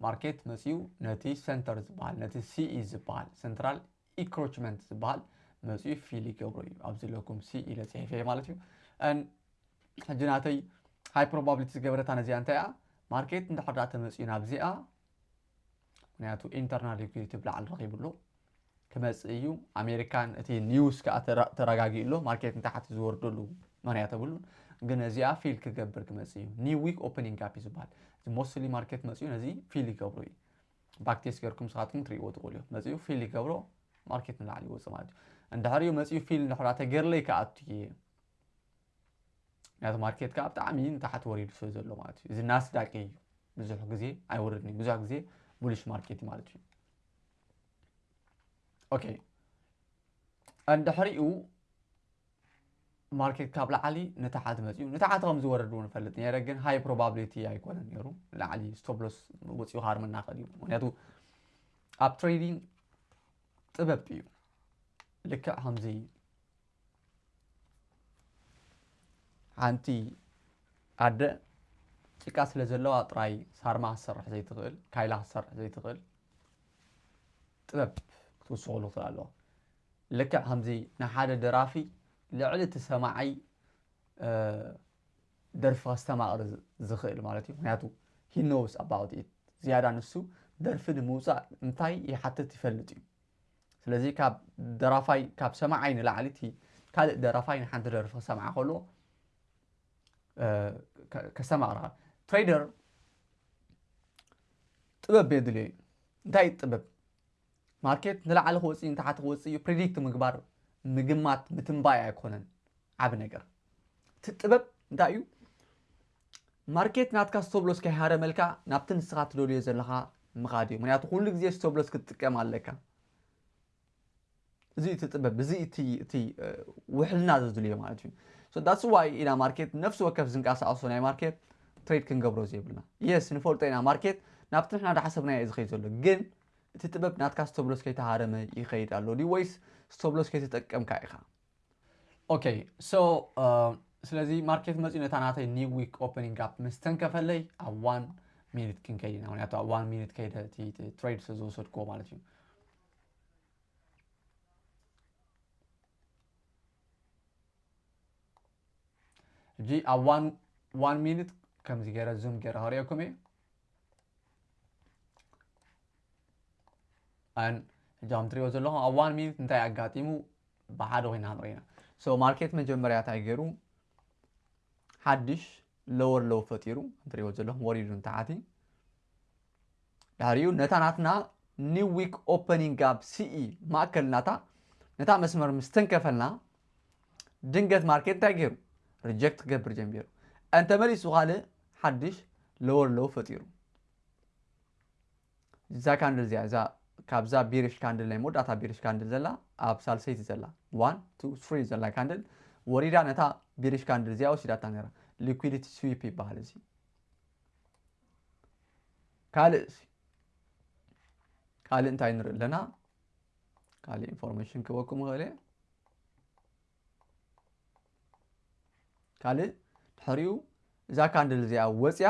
ማርኬት መፅዩ ነቲ ሰንተር ዝበሃል፣ ነቲ ሲኢ ዝበሃል፣ ሰንትራል ኢንክሮችመንት ዝበሃል መፅዩ ፊል ይገብሮ እዩ። ኣብዚ ዘለኩም ሲኢ ኢለ ፅሒፈ ማለት እዩ። And ሕጂ ናተይ ሃይ ፕሮባብሊቲ ዝገበረታ ነዚኣ እንታይ እያ? ማርኬት እንድሕር ዳ ተመፅዩ ናብዚኣ፣ ምክንያቱ ኢንተርናል ሊኩዲቲ ብላዕሊ ረኺቡ ኣሎ፣ ክመፅእ እዩ። ኣሜሪካን እቲ ኒውስ ከዓ ተራ- ተረጋጊኡ ኣሎ። ማርኬት ንታሕቲ ዝወርደሉ ምክንያት የብሉን። ግን እዚኣ ፊል ክገብር ክመፅእ እዩ። ኒው ዊክ ኦፕኒንግ ጋፕ እዩ ዝበሃል። እዚ ሞስትሊ ማርኬት መፅዩ ነዚ ፊል ይገብሮ እዩ። ባክቴስ ገርኩም ንስኻትኩም ትሪእዎ ትኽእሉ እዩ። መፅዩ ፊል ይገብሮ፣ ማርኬት ንላዕሊ ይወፅእ ማለት እዩ። እንድሕሪኡ መፅዩ ፊል እንድሕር ተገይርለይ ክኣቱ እየ። ምክንያቱ ማርኬት ከዓ ብጣዕሚ ንታሕቲ ወሪዱ ስለ ዘሎ ማለት እዩ። እዚ ናስዳቅ እዩ፣ ብዙሕ ግዜ ኣይወርድን እዩ። ብዙሕ ግዜ ቡሊሽ ማርኬት እዩ ማለት እዩ። ኦኬ፣ እንድሕሪኡ ማርኬት ካብ ላዕሊ ንታሕቲ መፅዩ፣ ንታሕቲ ከም ዝወርድ እውን እፈልጥ ነይረ፣ ግን ሃይ ፕሮባብሊቲ ኣይኮነን ነይሩ። ላዕሊ ስቶፕ ሎስ ወፂኡ ክሃርመና ይኽእል እዩ። ምክንያቱ ኣብ ትሬዲንግ ጥበብ እዩ። ልክዕ ከምዚ ሓንቲ ኣደ ጭቃ ስለ ዘለዋ ጥራይ ሳርማ ክትሰርሕ ዘይትኽእል፣ ካይላ ክትሰርሕ ዘይትኽእል ጥበብ ክትውስኸሉ ትኽእል ኣለዋ። ልክዕ ከምዚ ንሓደ ደራፊ ልዕሊ እቲ ሰማዓይ ደርፊ ከስተማቕር ዝኽእል ማለት እዩ። ምክንያቱ he knows about it። ዝያዳ ንሱ ደርፊ ንምውፃእ እንታይ ይሓትት ይፈልጥ እዩ። ስለዚ ካብ ደራፋይ፣ ካብ ሰማዓይ ንላዕሊ እቲ ካልእ ደራፋይ ንሓንቲ ደርፊ ክሰምዓ ከሎ ከስተማቕራ። ትሬደር ጥበብ የድልዮ እዩ። እንታይ እዩ ጥበብ? ማርኬት ንላዕሊ ክወፅእ ንታሕቲ ክወፅእ እዩ። ፕሪዲክት ምግባር፣ ምግማት፣ ምትንባይ ኣይኮነን ዓቢ ነገር። እቲ ጥበብ እንታይ እዩ? ማርኬት ናትካ ስቶፕ ሎስ ከይሃረመልካ ናብቲ ንስኻ ትደልዮ ዘለኻ ምኻድ እዩ። ምክንያቱ ኩሉ ግዜ ስቶፕ ሎስ ክትጥቀም ኣለካ። እዚ እቲ ጥበብ፣ እዚ እቲ እቲ ውሕልና ዘድልዮ ማለት እዩ። So that's why ኢና ማርኬት ነፍሲ ወከፍ ዝንቀሳቐሶ ናይ ማርኬት ትሬድ ክንገብሮ ዘይብልና። የስ ንፈልጦ ኢና ማርኬት ናብቲ ንሕና ዳሓሰብናዮ እዩ ዝኸይድ ዘሎ፣ ግን እቲ ጥበብ ናትካ ስቶፕ ሎስ ከይተሃረመ ይኸይድ ኣሎ ድዩ ወይስ ስቶፕ ሎስ ከይተጠቀምካ ኢኻ? ኦኬ፣ so ስለዚ ማርኬት መፂኡ ነታ ናተይ ኒው ዊክ ኦፕኒንግ ጋፕ ምስ ተንከፈለይ ኣብ ዋን ሚኒት ክንከይድ ኢና። ምክንያቱ ኣብ ዋን ሚኒት ከይደ እቲ ትሬድ ስለ ዝወሰድክዎ ማለት እዩ። ሕጂ ኣብ ዋን ዋን ሚኒት ከምዚ ገይረ ዙም ገይረ ከርእየኩም እየ። ኣን ሕጂ ከም ትሪእዎ ዘለኹም ኣብ ዋን ሚኒት እንታይ ኣጋጢሙ ብሓደ ኮይና ክንርኢ ኢና። So ማርኬት መጀመርያ እንታይ ገይሩ? ሓድሽ ሎወር ሎው ፈጢሩ፣ ከም ትሪእዎ ዘለኹም ወሪዱ ንታሕቲ። ድሕሪኡ ነታ ናትና ኒው ዊክ ኦፐኒንግ ጋፕ ሲኢ ማእከል ናታ ነታ መስመር ምስ ተንከፈልና ድንገት ማርኬት እንታይ ገይሩ? ሪጀክት ክገብር ጀሚሩ። እንተ መሊሱ ካልእ ሓድሽ ሎወር ሎው ፈጢሩ። እዛ ካንድል እዚኣ እዛ ካብዛ ቢሪሽ ካንድል ናይ መወዳእታ ቢሪሽ ካንድል ዘላ ኣብ ሳልሰይቲ ዘላ ዋን ቱ ትሪ ዘላ ካንድል ወሪዳ ነታ ቢሪሽ ካንድል እዚኣ ወሲዳታ ነራ። ሊኩዊዲቲ ስዊፕ ይበሃል እዚ። ካልእ ካልእ እንታይ ንርኢ ኣለና? ካልእ ኢንፎርሜሽን ክበኩም ይኽእል እየ። ካልእ ድሕሪኡ እዛ ካንድል እዚኣ ወፅያ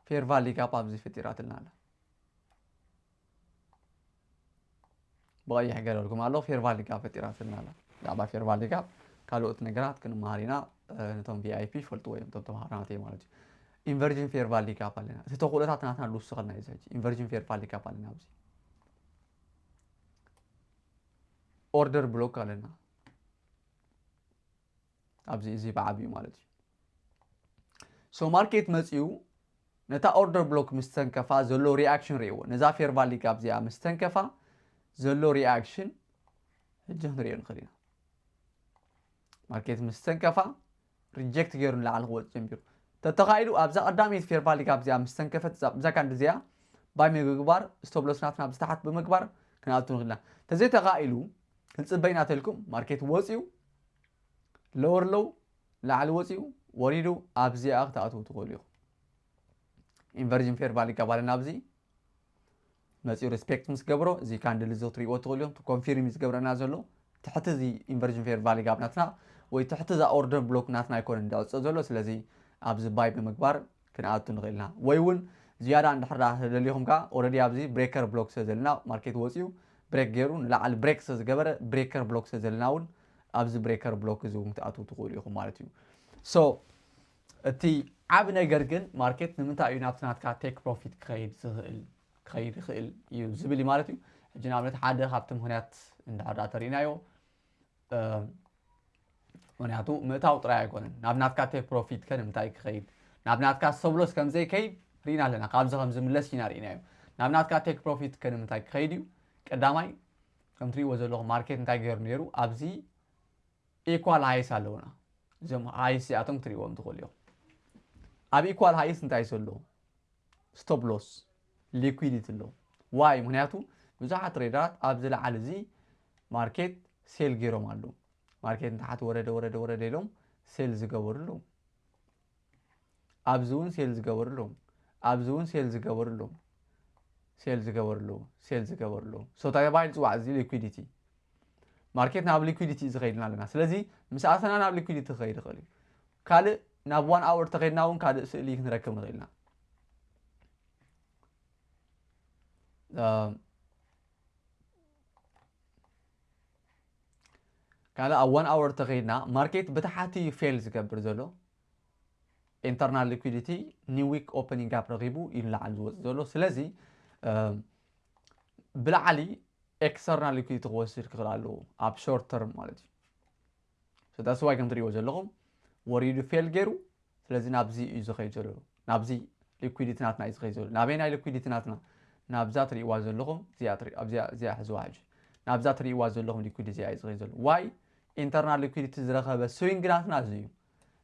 ፌር ቫሊ ጋፕ ኣብዚ ፈጢራትልና ኣላ። ብቐይሕ ገለልኩም ኣሎ ፌር ቫሊ ጋፕ ፈጢራትልና ኣላ። ብዛዕባ ፌር ቫሊ ጋፕ ካልኦት ነገራት ክንመሃር ኢና። ነቶም ቪኣይፒ ይፈልጥዎ እዮም እቶም ተምሃሮ ናተይ ማለት እዩ። ኢንቨርጅን ፌር ቫሊ ጋፕ ኣለና። እቲ ተኽእሎታት ናትና ልውስኸልና እዩ። ሕጂ ኢንቨርጅን ፌር ቫሊ ጋፕ ኣለና ኣብዚ። ኦርደር ብሎክ ኣለና ኣብዚ፣ እዚ ብዓብዩ ማለት እዩ። ሶ ማርኬት መፅዩ ነታ ኦርደር ብሎክ ምስ ተንከፋ ዘሎ ሪኣክሽን ርእይዎ። ነዛ ፌር ቫሊ ጋፕ እዚኣ ምስ ተንከፋ ዘሎ ሪኣክሽን ሕጂ ክንሪኦ ንኽእል ኢና። ማርኬት ምስ ተንከፋ ሪጀክት ገይሩ ንላዕሊ ክወፅ ጀሚሩ። ተተኻኢሉ ኣብዛ ቀዳመይቲ ፌር ቫሊ ጋፕ እዚኣ ምስ ተንከፈት እዛ ካንድል እዚኣ ባይ ምግባር ስቶፕ ሎስ ናትና ብዝተሓት ብምግባር ክንኣቱ ንኽእል ኢና። ተዘይተኻኢሉ ክንፅበይና ተልኩም ማርኬት ወፅዩ ሎወር ሎው ላዕሊ ወፂኡ ወሪዱ ኣብዚኣ ክትኣትዉ ትኽእሉ ኢኹም። ኢንቨርጅን ፌር ቫሊ ጋፕ ኣለና ኣብዚ መፂኡ ሪስፔክት ምስ ገብሮ እዚ ካንድል እዚ ክትሪእዎ ትኽእሉ እዮም። ኮንፊርም እዩ ዝገብረና ዘሎ ትሕቲ እዚ ኢንቨርጅን ፌር ቫሊ ጋፕ ናትና ወይ ትሕቲ እዛ ኦርደር ብሎክ ናትና ኣይኮነን ዝዕፆ ዘሎ። ስለዚ ኣብዚ ባይ ብምግባር ክንኣቱ ንኽእል ኢና። ወይ እውን ዝያዳ እንድሕር ደኣ ተደሊኹም ከዓ ኦረዲ ኣብዚ ብሬከር ብሎክ ስለ ዘለና ማርኬት ወፂኡ ብሬክ ገይሩ ንላዕሊ ብሬክ ስለ ዝገበረ ብሬከር ብሎክ ስለ ዘለና እውን ኣብዚ ብሬከር ብሎክ እዚ እውን ክትኣትዉ ትኽእሉ ኢኹም ማለት እዩ። ሶ እቲ ዓብ ነገር ግን ማርኬት ንምንታይ እዩ ናብቲ ናትካ ቴክ ፕሮፊት ክኸይድ ዝኽእል ክኸይድ ይኽእል እዩ ዝብል እዩ ማለት እዩ። ሕጂ ንኣብነት ሓደ ካብቲ ምክንያት እንድሕር ደኣ ተሪእናዮ ምክንያቱ ምእታው ጥራይ ኣይኮነን ናብ ናትካ ቴክ ፕሮፊት ከ ንምንታይ ክኸይድ ናብ ናትካ ሰብሎስ ከም ዘይከይድ ርኢና ኣለና። ካብዚ ከም ዝምለስ ኢና ርኢናዮ። ናብ ናትካ ቴክ ፕሮፊት ከ ንምንታይ ክኸይድ እዩ? ቀዳማይ ከም ትሪእዎ ዘለኹም ማርኬት እንታይ ገይሩ ነይሩ ኣብዚ ኢኳል ሃይስ ኣለውና። እዞም ሃይስ እዚኣቶም ክትሪእዎም ትኽእሉ ኢኹም። ኣብ ኢኳል ሃይስ እንታይ ዘሎ? ስቶፕ ሎስ ሊኩዊዲቲ ኣሎ። ዋይ ምክንያቱ ብዙሓት ትሬደራት ኣብዚ ላዕሊ እዚ ማርኬት ሴል ገይሮም ኣለዉ። ማርኬት ንታሕቲ ወረደ ወረደ ወረደ ኢሎም ሴል ዝገበሩ ኣለዉ። ኣብዚ እውን ሴል ዝገበሩ ኣለዉ። ኣብዚ እውን ሴል ዝገበሩ ኣለዉ። ሴል ዝገበሩ ኣለዉ። ሴል ዝገበሩ ኣለዉ። ሶ እንታይ ተባሂሉ ዝፅዋዕ እዚ ሊኩዊዲቲ ማርኬት ናብ ሊኩዊዲቲ እዩ ዝኸይድና ኣለና። ስለዚ ምስ ኣተና ናብ ሊኩዊዲቲ ክኸይድ ይኽእል እዩ። ካልእ ናብ ዋን ኣወር ተኸይድና እውን ካልእ ስእሊ ክንረክብ ንኽእል ኢና። ካልእ ኣብ ዋን ኣወር ተኸይድና ማርኬት ብታሕቲ ፌል ዝገብር ዘሎ ኢንተርናል ሊኩዊዲቲ ኒው ዊክ ኦፐኒንግ ጋፕ ረኺቡ እዩ ንላዕሊ ዝወፅእ ዘሎ። ስለዚ ብላዕሊ ኤክስተርናል ሊኩዊዲቲ ክወስድ ክኽእል ኣለዎ ኣብ ሾርት ተርም ማለት እዩ። ዳስ ዋይ ከም ትሪእዎ ዘለኹም ወሪዱ ፌል ገይሩ። ስለዚ ናብዚ እዩ ዝኸይድ ዘሎ። ናብዚ ሊኩዊዲቲ ናትና እዩ ዝኸይድ ዘሎ። ናበይ ናይ ሊኩዊዲቲ ናትና? ናብዛ ትሪእዋ ዘለኹም እዚኣ ትሪ- ኣብዚኣ እዚኣ ሕዝዋ ሕጂ። ናብዛ ትሪእዋ ዘለኹም ሊኩዊዲቲ እዚኣ እዩ ዝኸይድ ዘሎ። ዋይ ኢንተርናል ሊኩዊዲቲ ዝረኸበ ስዊንግ ናትና እዚ እዩ።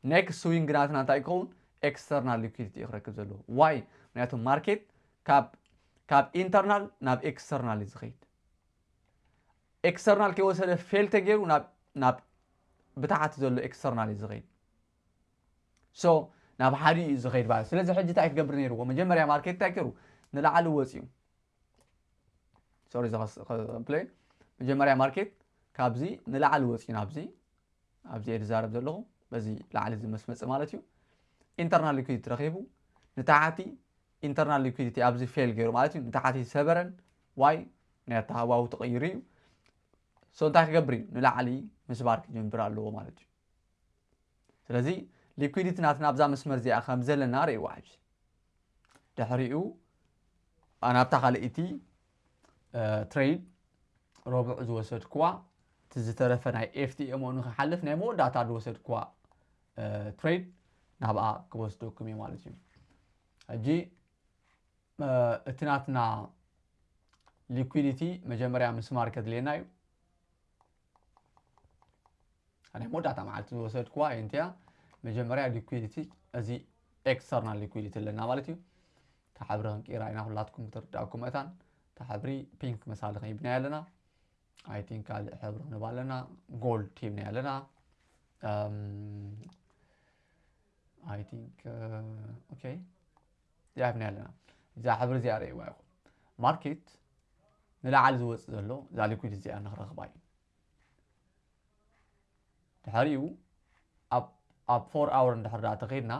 ኔክስት ስዊንግ ናትና እንታይ ክኸውን? ኤክስተርናል ሊኩዊዲቲ እዩ ክረክብ ዘለዎ። ዋይ ምክንያቱ ማርኬት ካብ ካብ ኢንተርናል ናብ ኤክስተርናል እዩ ዝኸይድ። ኤክስተርናል ከይወሰደ ፌል ተገይሩ ናብ ናብ ብታሕቲ ዘሎ ኤክስተርናል እዩ ዝኸይድ። ሶ ናብ ሓደ እዩ ዝኸይድ ማለት። ስለዚ ሕጂ እንታይ ክገብር ነይርዎ? መጀመርያ ማርኬት እንታይ ገይሩ? ንላዕሊ ወፂኡ። ሶሪ ዘኸስ- ከ- ፕሌይ መጀመርያ ማርኬት ካብዚ ንላዕሊ ወፂኡ ናብዚ ኣብዚ እየ ዝዛረብ ዘለኹ። በዚ ላዕሊ እዚ ምስ መፀ ማለት እዩ ኢንተርናል ሊኩዊዲቲ ረኺቡ ንታሕቲ ኢንተርናል ሊኩዊዲቲ ኣብዚ ፌል ገይሩ ማለት እዩ ንታሕቲ ሰበረን ዋይ ናይ ኣተሃዋው ተቐይሩ እዩ። ሶ እንታይ ክገብር እዩ? ንላዕሊ ምስባር ክጀምር ኣለዎ ማለት እዩ። ስለዚ ሊኩዊዲቲ ናትና ኣብዛ መስመር እዚኣ ከም ዘለና ርእይዋ ሕጂ። ድሕሪኡ ናብታ ካልኣይቲ ትሬድ ረቡዕ ዝወሰድክዋ እቲ ዝተረፈ ናይ ኤፍቲኤምኦ ንክሓልፍ ናይ መወዳእታ ዝወሰድክዋ ትሬድ ናብኣ ክወስደኩም እዩ ማለት እዩ። ሕጂ እቲ ናትና ሊኩዊዲቲ መጀመርያ ምስማር ከድልየና እዩ። ናይ መወዳእታ መዓልቲ ዝወሰድኩዋ እያ እንቲያ። መጀመርያ ሊኩዊዲቲ፣ እዚ ኤክስተርናል ሊኩዊዲቲ ኣለና ማለት እዩ። እታ ሕብሪ ክንቅይራ ኢና፣ ኩላትኩም ክትርዳእኩም መታን። እታ ሕብሪ ፒንክ መሳሊ ክንብናያ ኣለና። I think ካልእ ሕብሪ ክንባ ኣለና፣ ጎልድ ሂብናያ ኣለና። I think okay፣ እዚኣ ሂብናያ ኣለና። እዛ ሕብሪ እዚኣ ርእይዋ ኢኹም። ማርኬት ንላዕሊ ዝወፅእ ዘሎ እዛ ሊኩዊዲቲ እዚኣ ንክረኽባ እዩ። ድሕሪኡ ኣብ ኣብ ፎር ኣወር እንድሕር ዳ ተኸይድና፣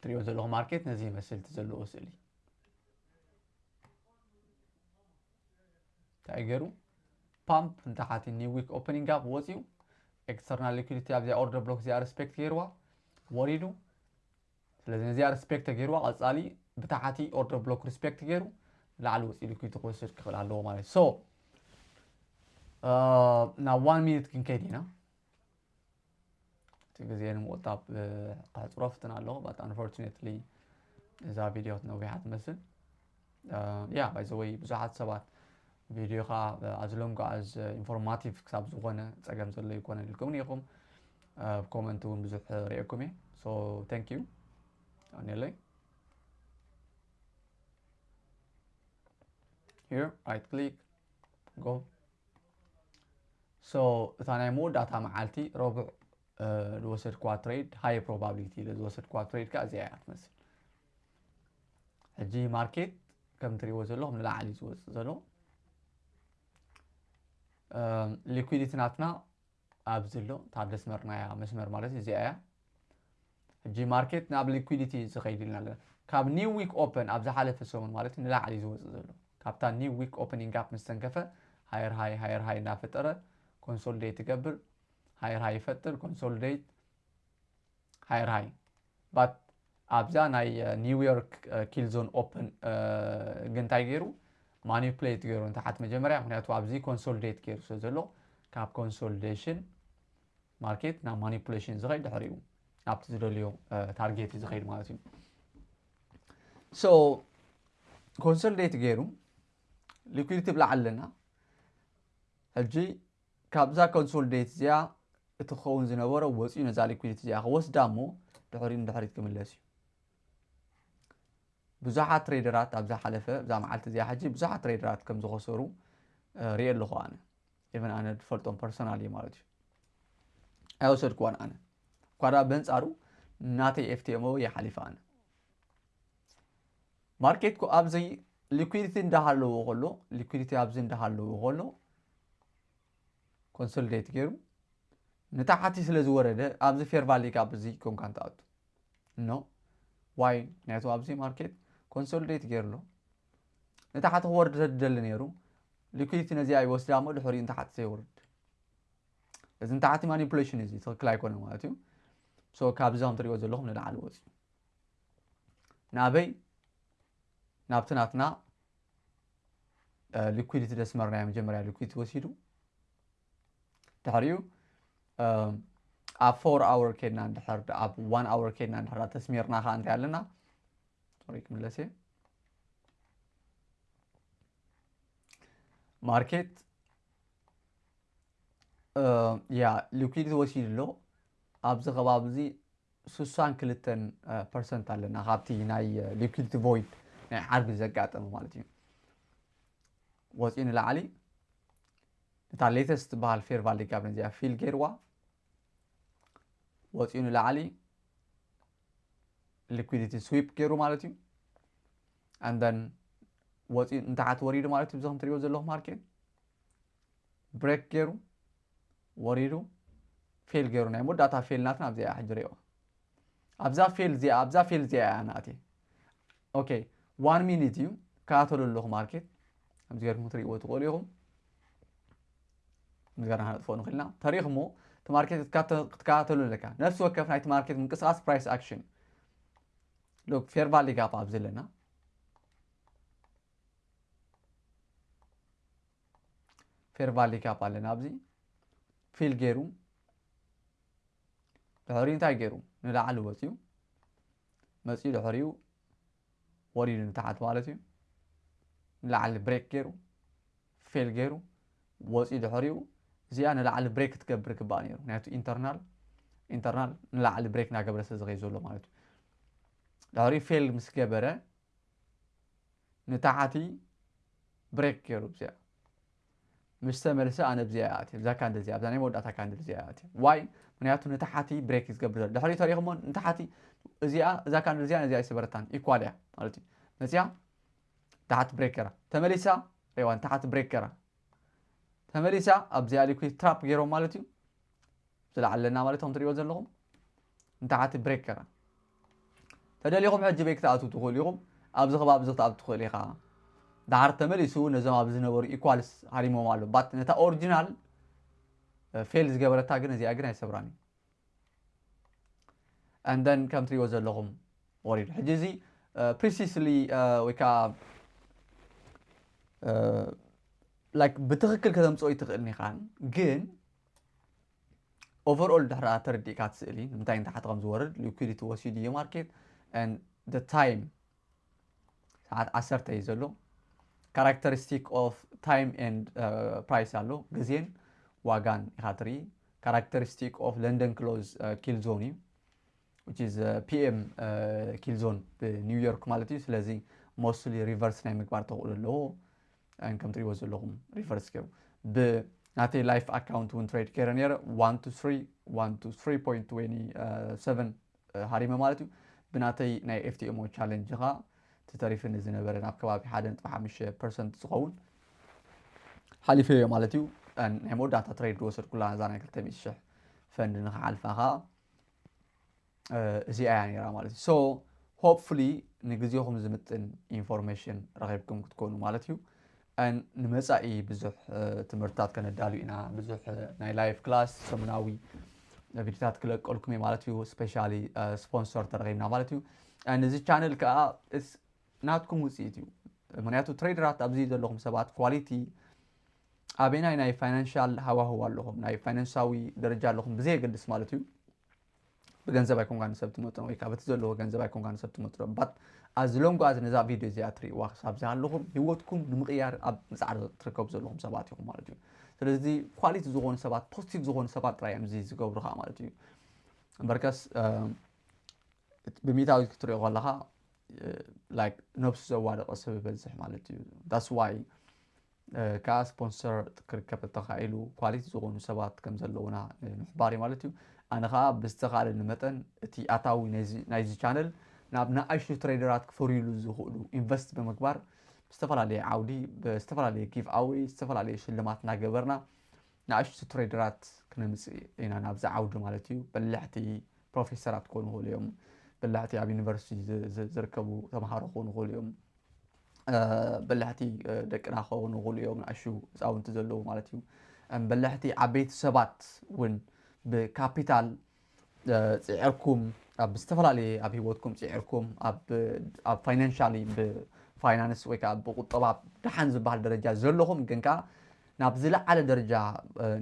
ትሪኦ ዘለኹ ማርኬት ነዚ ይመስል እቲ ዘለዎ ስእሊ። እንታይ ገይሩ? ፓምፕ ንታሓቲ፣ ኒው ዊክ ኦፕኒንግ ጋፕ ወፂኡ፣ ኤክስተርናል ሊኩዊዲቲ ኣብዚኣ ኦርደር ብሎክ እዚኣ ሪስፔክት ገይርዋ ወሪዱ። ስለዚ ነዚኣ ሪስፔክት ተገይርዋ፣ ቀፃሊ ብታሓቲ ኦርደር ብሎክ ሪስፔክት ገይሩ ንላዕሊ ወፂኡ ሊኩዊዲቲ ክወስድ ክኽእል ኣለዎ ማለት እዩ። So ናብ ዋን ሚኒት ክንከይድ ኢና። እቲ ግዜ ንምቑጣብ ከሕፅሮ ፍትን ኣለኹ። But unfortunately እዛ ቪድዮ ክትነዊሓ ትመስል። ያ ባይ ዘ ወይ ብዙሓት ሰባት ቪድዮኻ ኣዝሎም ጓዓዝ ኢንፎርማቲቭ ክሳብ ዝኾነ ፀገም ዘሎ ይኮነን ኢልኩም ኢኹም። ኮመንት እውን ብዙሕ ሪእኩም እየ። So thank you ኣኔለይ። Here right click, go። So እታ ናይ መወዳእታ መዓልቲ ረቡዕ ዝወሰድክዋ ትሬድ፣ ሃይ ፕሮባብሊቲ ኢለ ዝወሰድክዋ ትሬድ ከዓ እዚኣ እያ ትመስል። ሕጂ ማርኬት ከም ትሪእዎ ዘለኹም ንላዕሊ ዝወፅእ ዘሎ። ሊኩዊዲቲ ናትና ኣብዚ ኣሎ፣ እታ ደስመርናያ መስመር ማለት እዚኣ እያ። ሕጂ ማርኬት ናብ ሊኩዊዲቲ ዝኸይድ ኢልና ኣለና። ካብ ኒው ዊክ ኦፐን ኣብ ዝሓለፈ ሰሙን ማለት ንላዕሊ ዝወፅእ ዘሎ፣ ካብታ ኒው ዊክ ኦፐኒንግ ጋፕ ምስ ተንከፈ፣ ሃየር ሃይ ሃየር ሃይ እናፈጠረ ኮንሶሊዴት ይገብር። ሃየር ሃይ ይፈጥር፣ ኮንሶሊዴት፣ ሃየር ሃይ። But ኣብዛ ናይ ኒውዮርክ ኪል ዞን ኦፕን ግን እንታይ ገይሩ? ማኒፕሌት ገይሩ ንታሓት መጀመርያ። ምክንያቱ ኣብዚ ኮንሶሊዴት ገይሩ ስለ ዘሎ፣ ካብ ኮንሶሊዴሽን ማርኬት ናብ ማኒፕሌሽን ዝኸይድ፣ ድሕሪኡ ናብቲ ዝደልዮ ታርጌት እዩ ዝኸይድ ማለት እዩ። So ኮንሶሊዴት ገይሩ፣ ሊኩዊዲቲ ብላዕሊ ኣለና። ሕጂ ካብዛ ኮንሶሊዴት እዚኣ እቲ ክኸውን ዝነበሮ ወፂኡ ነዛ ሊኩዊዲቲ እዚኣ ክወስዳ እሞ ድሕሪኡ ንድሕሪት ክምለስ እዩ። ብዙሓት ትሬደራት ኣብዛ ሓለፈ፣ እዛ መዓልቲ እዚኣ ሕጂ ብዙሓት ትሬደራት ከም ዝኸሰሩ ሪኤ ኣለኹ ኣነ። ኢቨን ኣነ ዝፈልጦም ፐርሶናሊ ማለት እዩ። ኣይወሰድክዋን ኣነ። ኳዳ በንፃሩ ናተይ ኤፍቲኤምኦ ይሓሊፈ ኣነ። ማርኬት ኮ ኣብዚ ሊኩዊዲቲ እንዳሃለዎ ከሎ፣ ሊኩዊዲቲ ኣብዚ እንዳሃለዎ ከሎ ኮንሶሊዴት ገይሩ ንታሓቲ ስለ ዝወረደ ኣብዚ ፌር ቫሊ ጋፕ እዚ ኮንካ እንትኣቱ። ኖ ዋይ? ምክንያቱ ኣብዚ ማርኬት ኮንሶሊዴት ገይሩ ኣሎ። ንታሓቲ ክወርድ ተደሊ ነይሩ። ሊኩዊዲቲ ነዚኣ ይወስዳ እሞ ድሕሪኡ ንታሓቲ ዘይወርድ። እዚ ንታሓቲ ማኒፕሌሽን እዚ ትኽክል ኣይኮነ ማለት እዩ። So ካብዚ ከም ትሪእዎ ዘለኹም ንላዕሊ ወፂኡ ናበይ? ናብቲ ናትና ሊኩዊዲቲ ደስመርናዮ መጀመርያ ሊኩዊዲቲ ወሲዱ፣ ድሕሪኡ ኣብ ፎር ኣወር ኬድና እንድሕር፣ ኣብ ዋን ኣወር ኬድና እንድሕር ተስሚርና ከዓ እንታይ ኣለና? ሶሪ ክምለስ እየ። ማርኬት ያ ሊኩዊዲቲ ወሲዱ ኣሎ። ኣብዚ ከባቢ እዚ ስሳን ክልተን ፐርሰንት ኣለና ካብቲ ናይ ሊኩዊዲቲ ቮይድ ናይ ዓርቢ ዘጋጠመ ማለት እዩ። ወፂኡ ንላዕሊ ነታ ሌተስት ትበሃል ፌር ቫሊ ጋፕ ነዚኣ ፊል ገይርዋ፣ ወፂኡ ንላዕሊ ሊኩዊዲቲ ስዊፕ ገይሩ ማለት እዩ። And then ወፂኡ ንታሓት ወሪዱ ማለት እዩ። እዚ ከም ትሪእዎ ዘለኹም ማርኬት ብሬክ ገይሩ ወሪዱ ፌል ገይሩ፣ ናይ መወዳእታ ፌል ናትና ኣብዚኣ ሕጂ ሪኦ። ኣብዛ ፌል እዚኣ፣ ኣብዛ ፌል እዚኣ እያ ናቲ። ኦኬ፣ ዋን ሚኒት እዩ። ከታተሉ ኣለኹ ማርኬት። ከምዚ ገይርኩም ክትሪእዎ ትኽእሉ ኢኹም። ከምዚ ገይርና ከነጥፍኦ ንኽእል ኢና። ተሪእኹሞ እቲ ማርኬት ክትከታተ-፣ ክትከታተሉ ኣለካ። ነፍሲ ወከፍ ናይቲ ማርኬት ምንቅስቓስ ፕራይስ ኣክሽን። ሎክ፣ ፌር ቫሊ ጋፕ ኣብዚ ኣለና። ፌር ቫሊ ጋፕ ኣለና ኣብዚ። ፊል ገይሩ ድሕሪኡ እንታይ ገይሩ? ንላዕሊ ወፂኡ። መፂኡ ድሕሪኡ ወሪዱ ንታሓት ማለት እዩ። ንላዕሊ ብሬክ ገይሩ፣ ፌል ገይሩ፣ ወፂኡ ድሕሪኡ እዚኣ ንላዕሊ break ክትገብር ግባእ ነይሩ። ምክንያቱ internal internal ንላዕሊ break እናገበረ ስለ ዝኸይ ዘሎ ማለት እዩ። ድሕሪኡ fail ምስ ገበረ ንታሕቲ break ገይሩ እዚኣ ምስ ተመልሰ ኣነ ብዚኣ እያ እዚኣ candle እዚኣ ኣብዛ ናይ መወዳእታ candle እዚኣ እያ እዚኣ why ምክንያቱ ንታሕቲ break እዩ ዝገብር ዘሎ ድሕሪኡ ተሪኽሞ ንታሕቲ እዚኣ እዛ candle እዚኣ ነዚኣ ኣይሰበረታን equal እያ ማለት እዩ መፅያ ታሕቲ break ገራ ተመሊሳ ሬዋ ንታሕቲ break ገራ ተመሊሳ ኣብዚኣ liquid trap ገይሮም ማለት እዩ ዝለዓል ኣለና ማለት ከም ትሪእዎ ዘለኹም ንታሕቲ break ገራ ተደሊኹም ሕጂ በይ ክትኣትው ትኽእሉ ኢኹም ኣብዚ ከባቢ እዚ ክትኣቱ ትኽእል ኢኻ ዳሓር ተመሊሱ ነዞም ኣብዚ ዝነበሩ equals ሃሪሞም ኣሎ but ነታ original fail ዝገበረታ ግን እዚኣ ግን ኣይሰብራን እዩ and then ከም ትሪእዎ ዘለኹም ወሪዱ ሕጂ እዚ precisely ወይ ከዓ like ብትኽክል ከተምፅኦ ይትኽእል ኒኻን ግን overall ድሕራ ተረዲእካ ትስእሊ ንምንታይ ንታሕቲ ከም ዝወርድ liquidity ወሲዱ እዩ market and the time ሰዓት ዓሰርተ እዩ ዘሎ characteristic of time and price ኣሎ ግዜን ዋጋን ኢኻ ትርኢ characteristic of London close kill zone እዩ which is PM kill zone ብ New York ማለት እዩ ስለዚ mostly reverse ናይ ምግባር ተኽእሎ ኣለዎ ከም ትሪእዎ ዘለኹም reverse ገይሩ ብናተይ live account እውን trade ገይረ ነይረ one to three one to three point twenty seven ሃሪመ ማለት እዩ ብናተይ ናይ FTMO challenge ኻ ተተሪፍኒ ዝነበረ ናብ ከባቢ ሓደ ነጥቢ ሓሙሽተ percent ዝኸውን ሓሊፈዮ ማለት እዩ ናይ መወዳእታ trade ዝወሰድኩላ እዛ ናይ ክልተ ሚእቲ ሽሕ fund ንክሓልፋ ኸዓ እዚኣ እያ ነይራ ማለት እዩ so hopefully ንግዜኹም ዝምጥን information ረኺብኩም ክትኮኑ ማለት እዩ ንመፃኢ ብዙሕ ትምህርትታት ከነዳሉ ኢና ብዙሕ ናይ live class ሰሙናዊ ቪዲዮታት ክለቀልኩም እየ ማለት እዩ specially sponsor ተረኺብና ማለት እዩ እዚ channel ከዓ ናትኩም ውፅኢት እዩ ምክንያቱ trader ራት ኣብዚ ዘለኹም ሰባት quality ኣበናይ ናይ financial ሃዋህው ኣለኹም ናይ finance ኣዊ ደረጃ ኣለኹም ብዘየገድስ ማለት እዩ ብገንዘብ ኣይኮንካ ንሰብ ትመጥኖ ወይ ከዓ በቲ ዘለዎ ገንዘብ ኣይኮንካ ንሰብ ትመጥኖ but as long as ነዛ ቪድዮ እዚኣ ትሪእዋ ክሳብ ዝሃለኹም ህይወትኩም ንምቕያር ኣብ ምፅዓር ትርከቡ ዘለኹም ሰባት ኢኹም ማለት እዩ ስለዚ quality ዝኾኑ ሰባት positive ዝኾኑ ሰባት ጥራይ እዮም እዚ ዝገብሩ ከዓ ማለት እዩ እምበርከስ ብሚእታዊ ክትሪኦ ከለኻ like ነብሱ ዘዋደቐ ሰብ ይበዝሕ ማለት እዩ that's why ከዓ sponsor ክርከብ ተኻኢሉ quality ዝኾኑ ሰባት ከም ዘለውና ንምሕባር እዩ ማለት እዩ ኣነ ከዓ ብዝተኻእለኒ መጠን እቲ ኣታዊ ናይዚ channel ናብ ንኣሽቱ trader ራት ክፈርዩሉ ዝኽእሉ invest ብምግባር ብዝተፈላለየ ዓውዲ ብዝተፈላለየ give away ዝተፈላለየ ሽልማት እናገበርና ንኣሽቱ trader ራት ክነምፅእ ኢና ናብዚ ዓውዲ ማለት እዩ በላሕቲ professor ራት ክኾኑ ይኽእሉ እዮም በላሕቲ ኣብ university ዝርከቡ ተምሃሮ ክኾኑ ይኽእሉ እዮም በላሕቲ ደቅና ክኾኑ ይኽእሉ እዮም ንኣሹ ህፃውንቲ ዘለዉ ማለት እዩ በላሕቲ ዓበይቲ ሰባት እውን ብ capital ፅዒርኩም ኣብ ዝተፈላለየ ኣብ ህይወትኩም ፅዒርኩም ኣብ financially ብ finance ወይ ከዓ ብቁጠባ ደሓን ዝበሃል ደረጃ ዘለኹም ግን ከዓ ናብ ዝለዓለ ደረጃ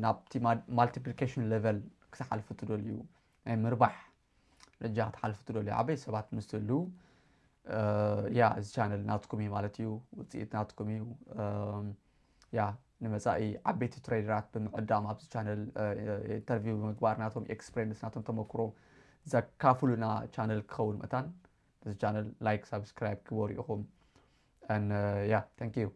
ናብቲ multiplication level ክትሓልፉ ትደልዩ ናይ ምርባሕ ደረጃ ክትሓልፉ ትደልዩ ዓበይ ሰባት ምስ ትህልዉ ያ እዚ channel ናትኩም እዩ ማለት እዩ ውፅኢት ናትኩም እዩ ያ ንመፃኢ ዓበይቲ trader ራት ብምዕዳም ኣብዚ channel interview ብምግባር ናቶም experience ናቶም ተመክሮ ዘካፍሉና channel ክኸውን መታን እዚ channel like subscribe ግበሩ ኢኹም ያ thank you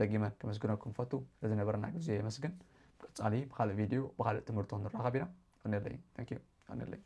ደጊመ ከመስግነኩም ፈቱ ስለዝነበረና ግዜ የመስግን ብቀፃሊ ብካልእ ቪድዮ ብካልእ ትምህርቶ ንራኸብ ኢና ቀነለይ thank you ቀነለይ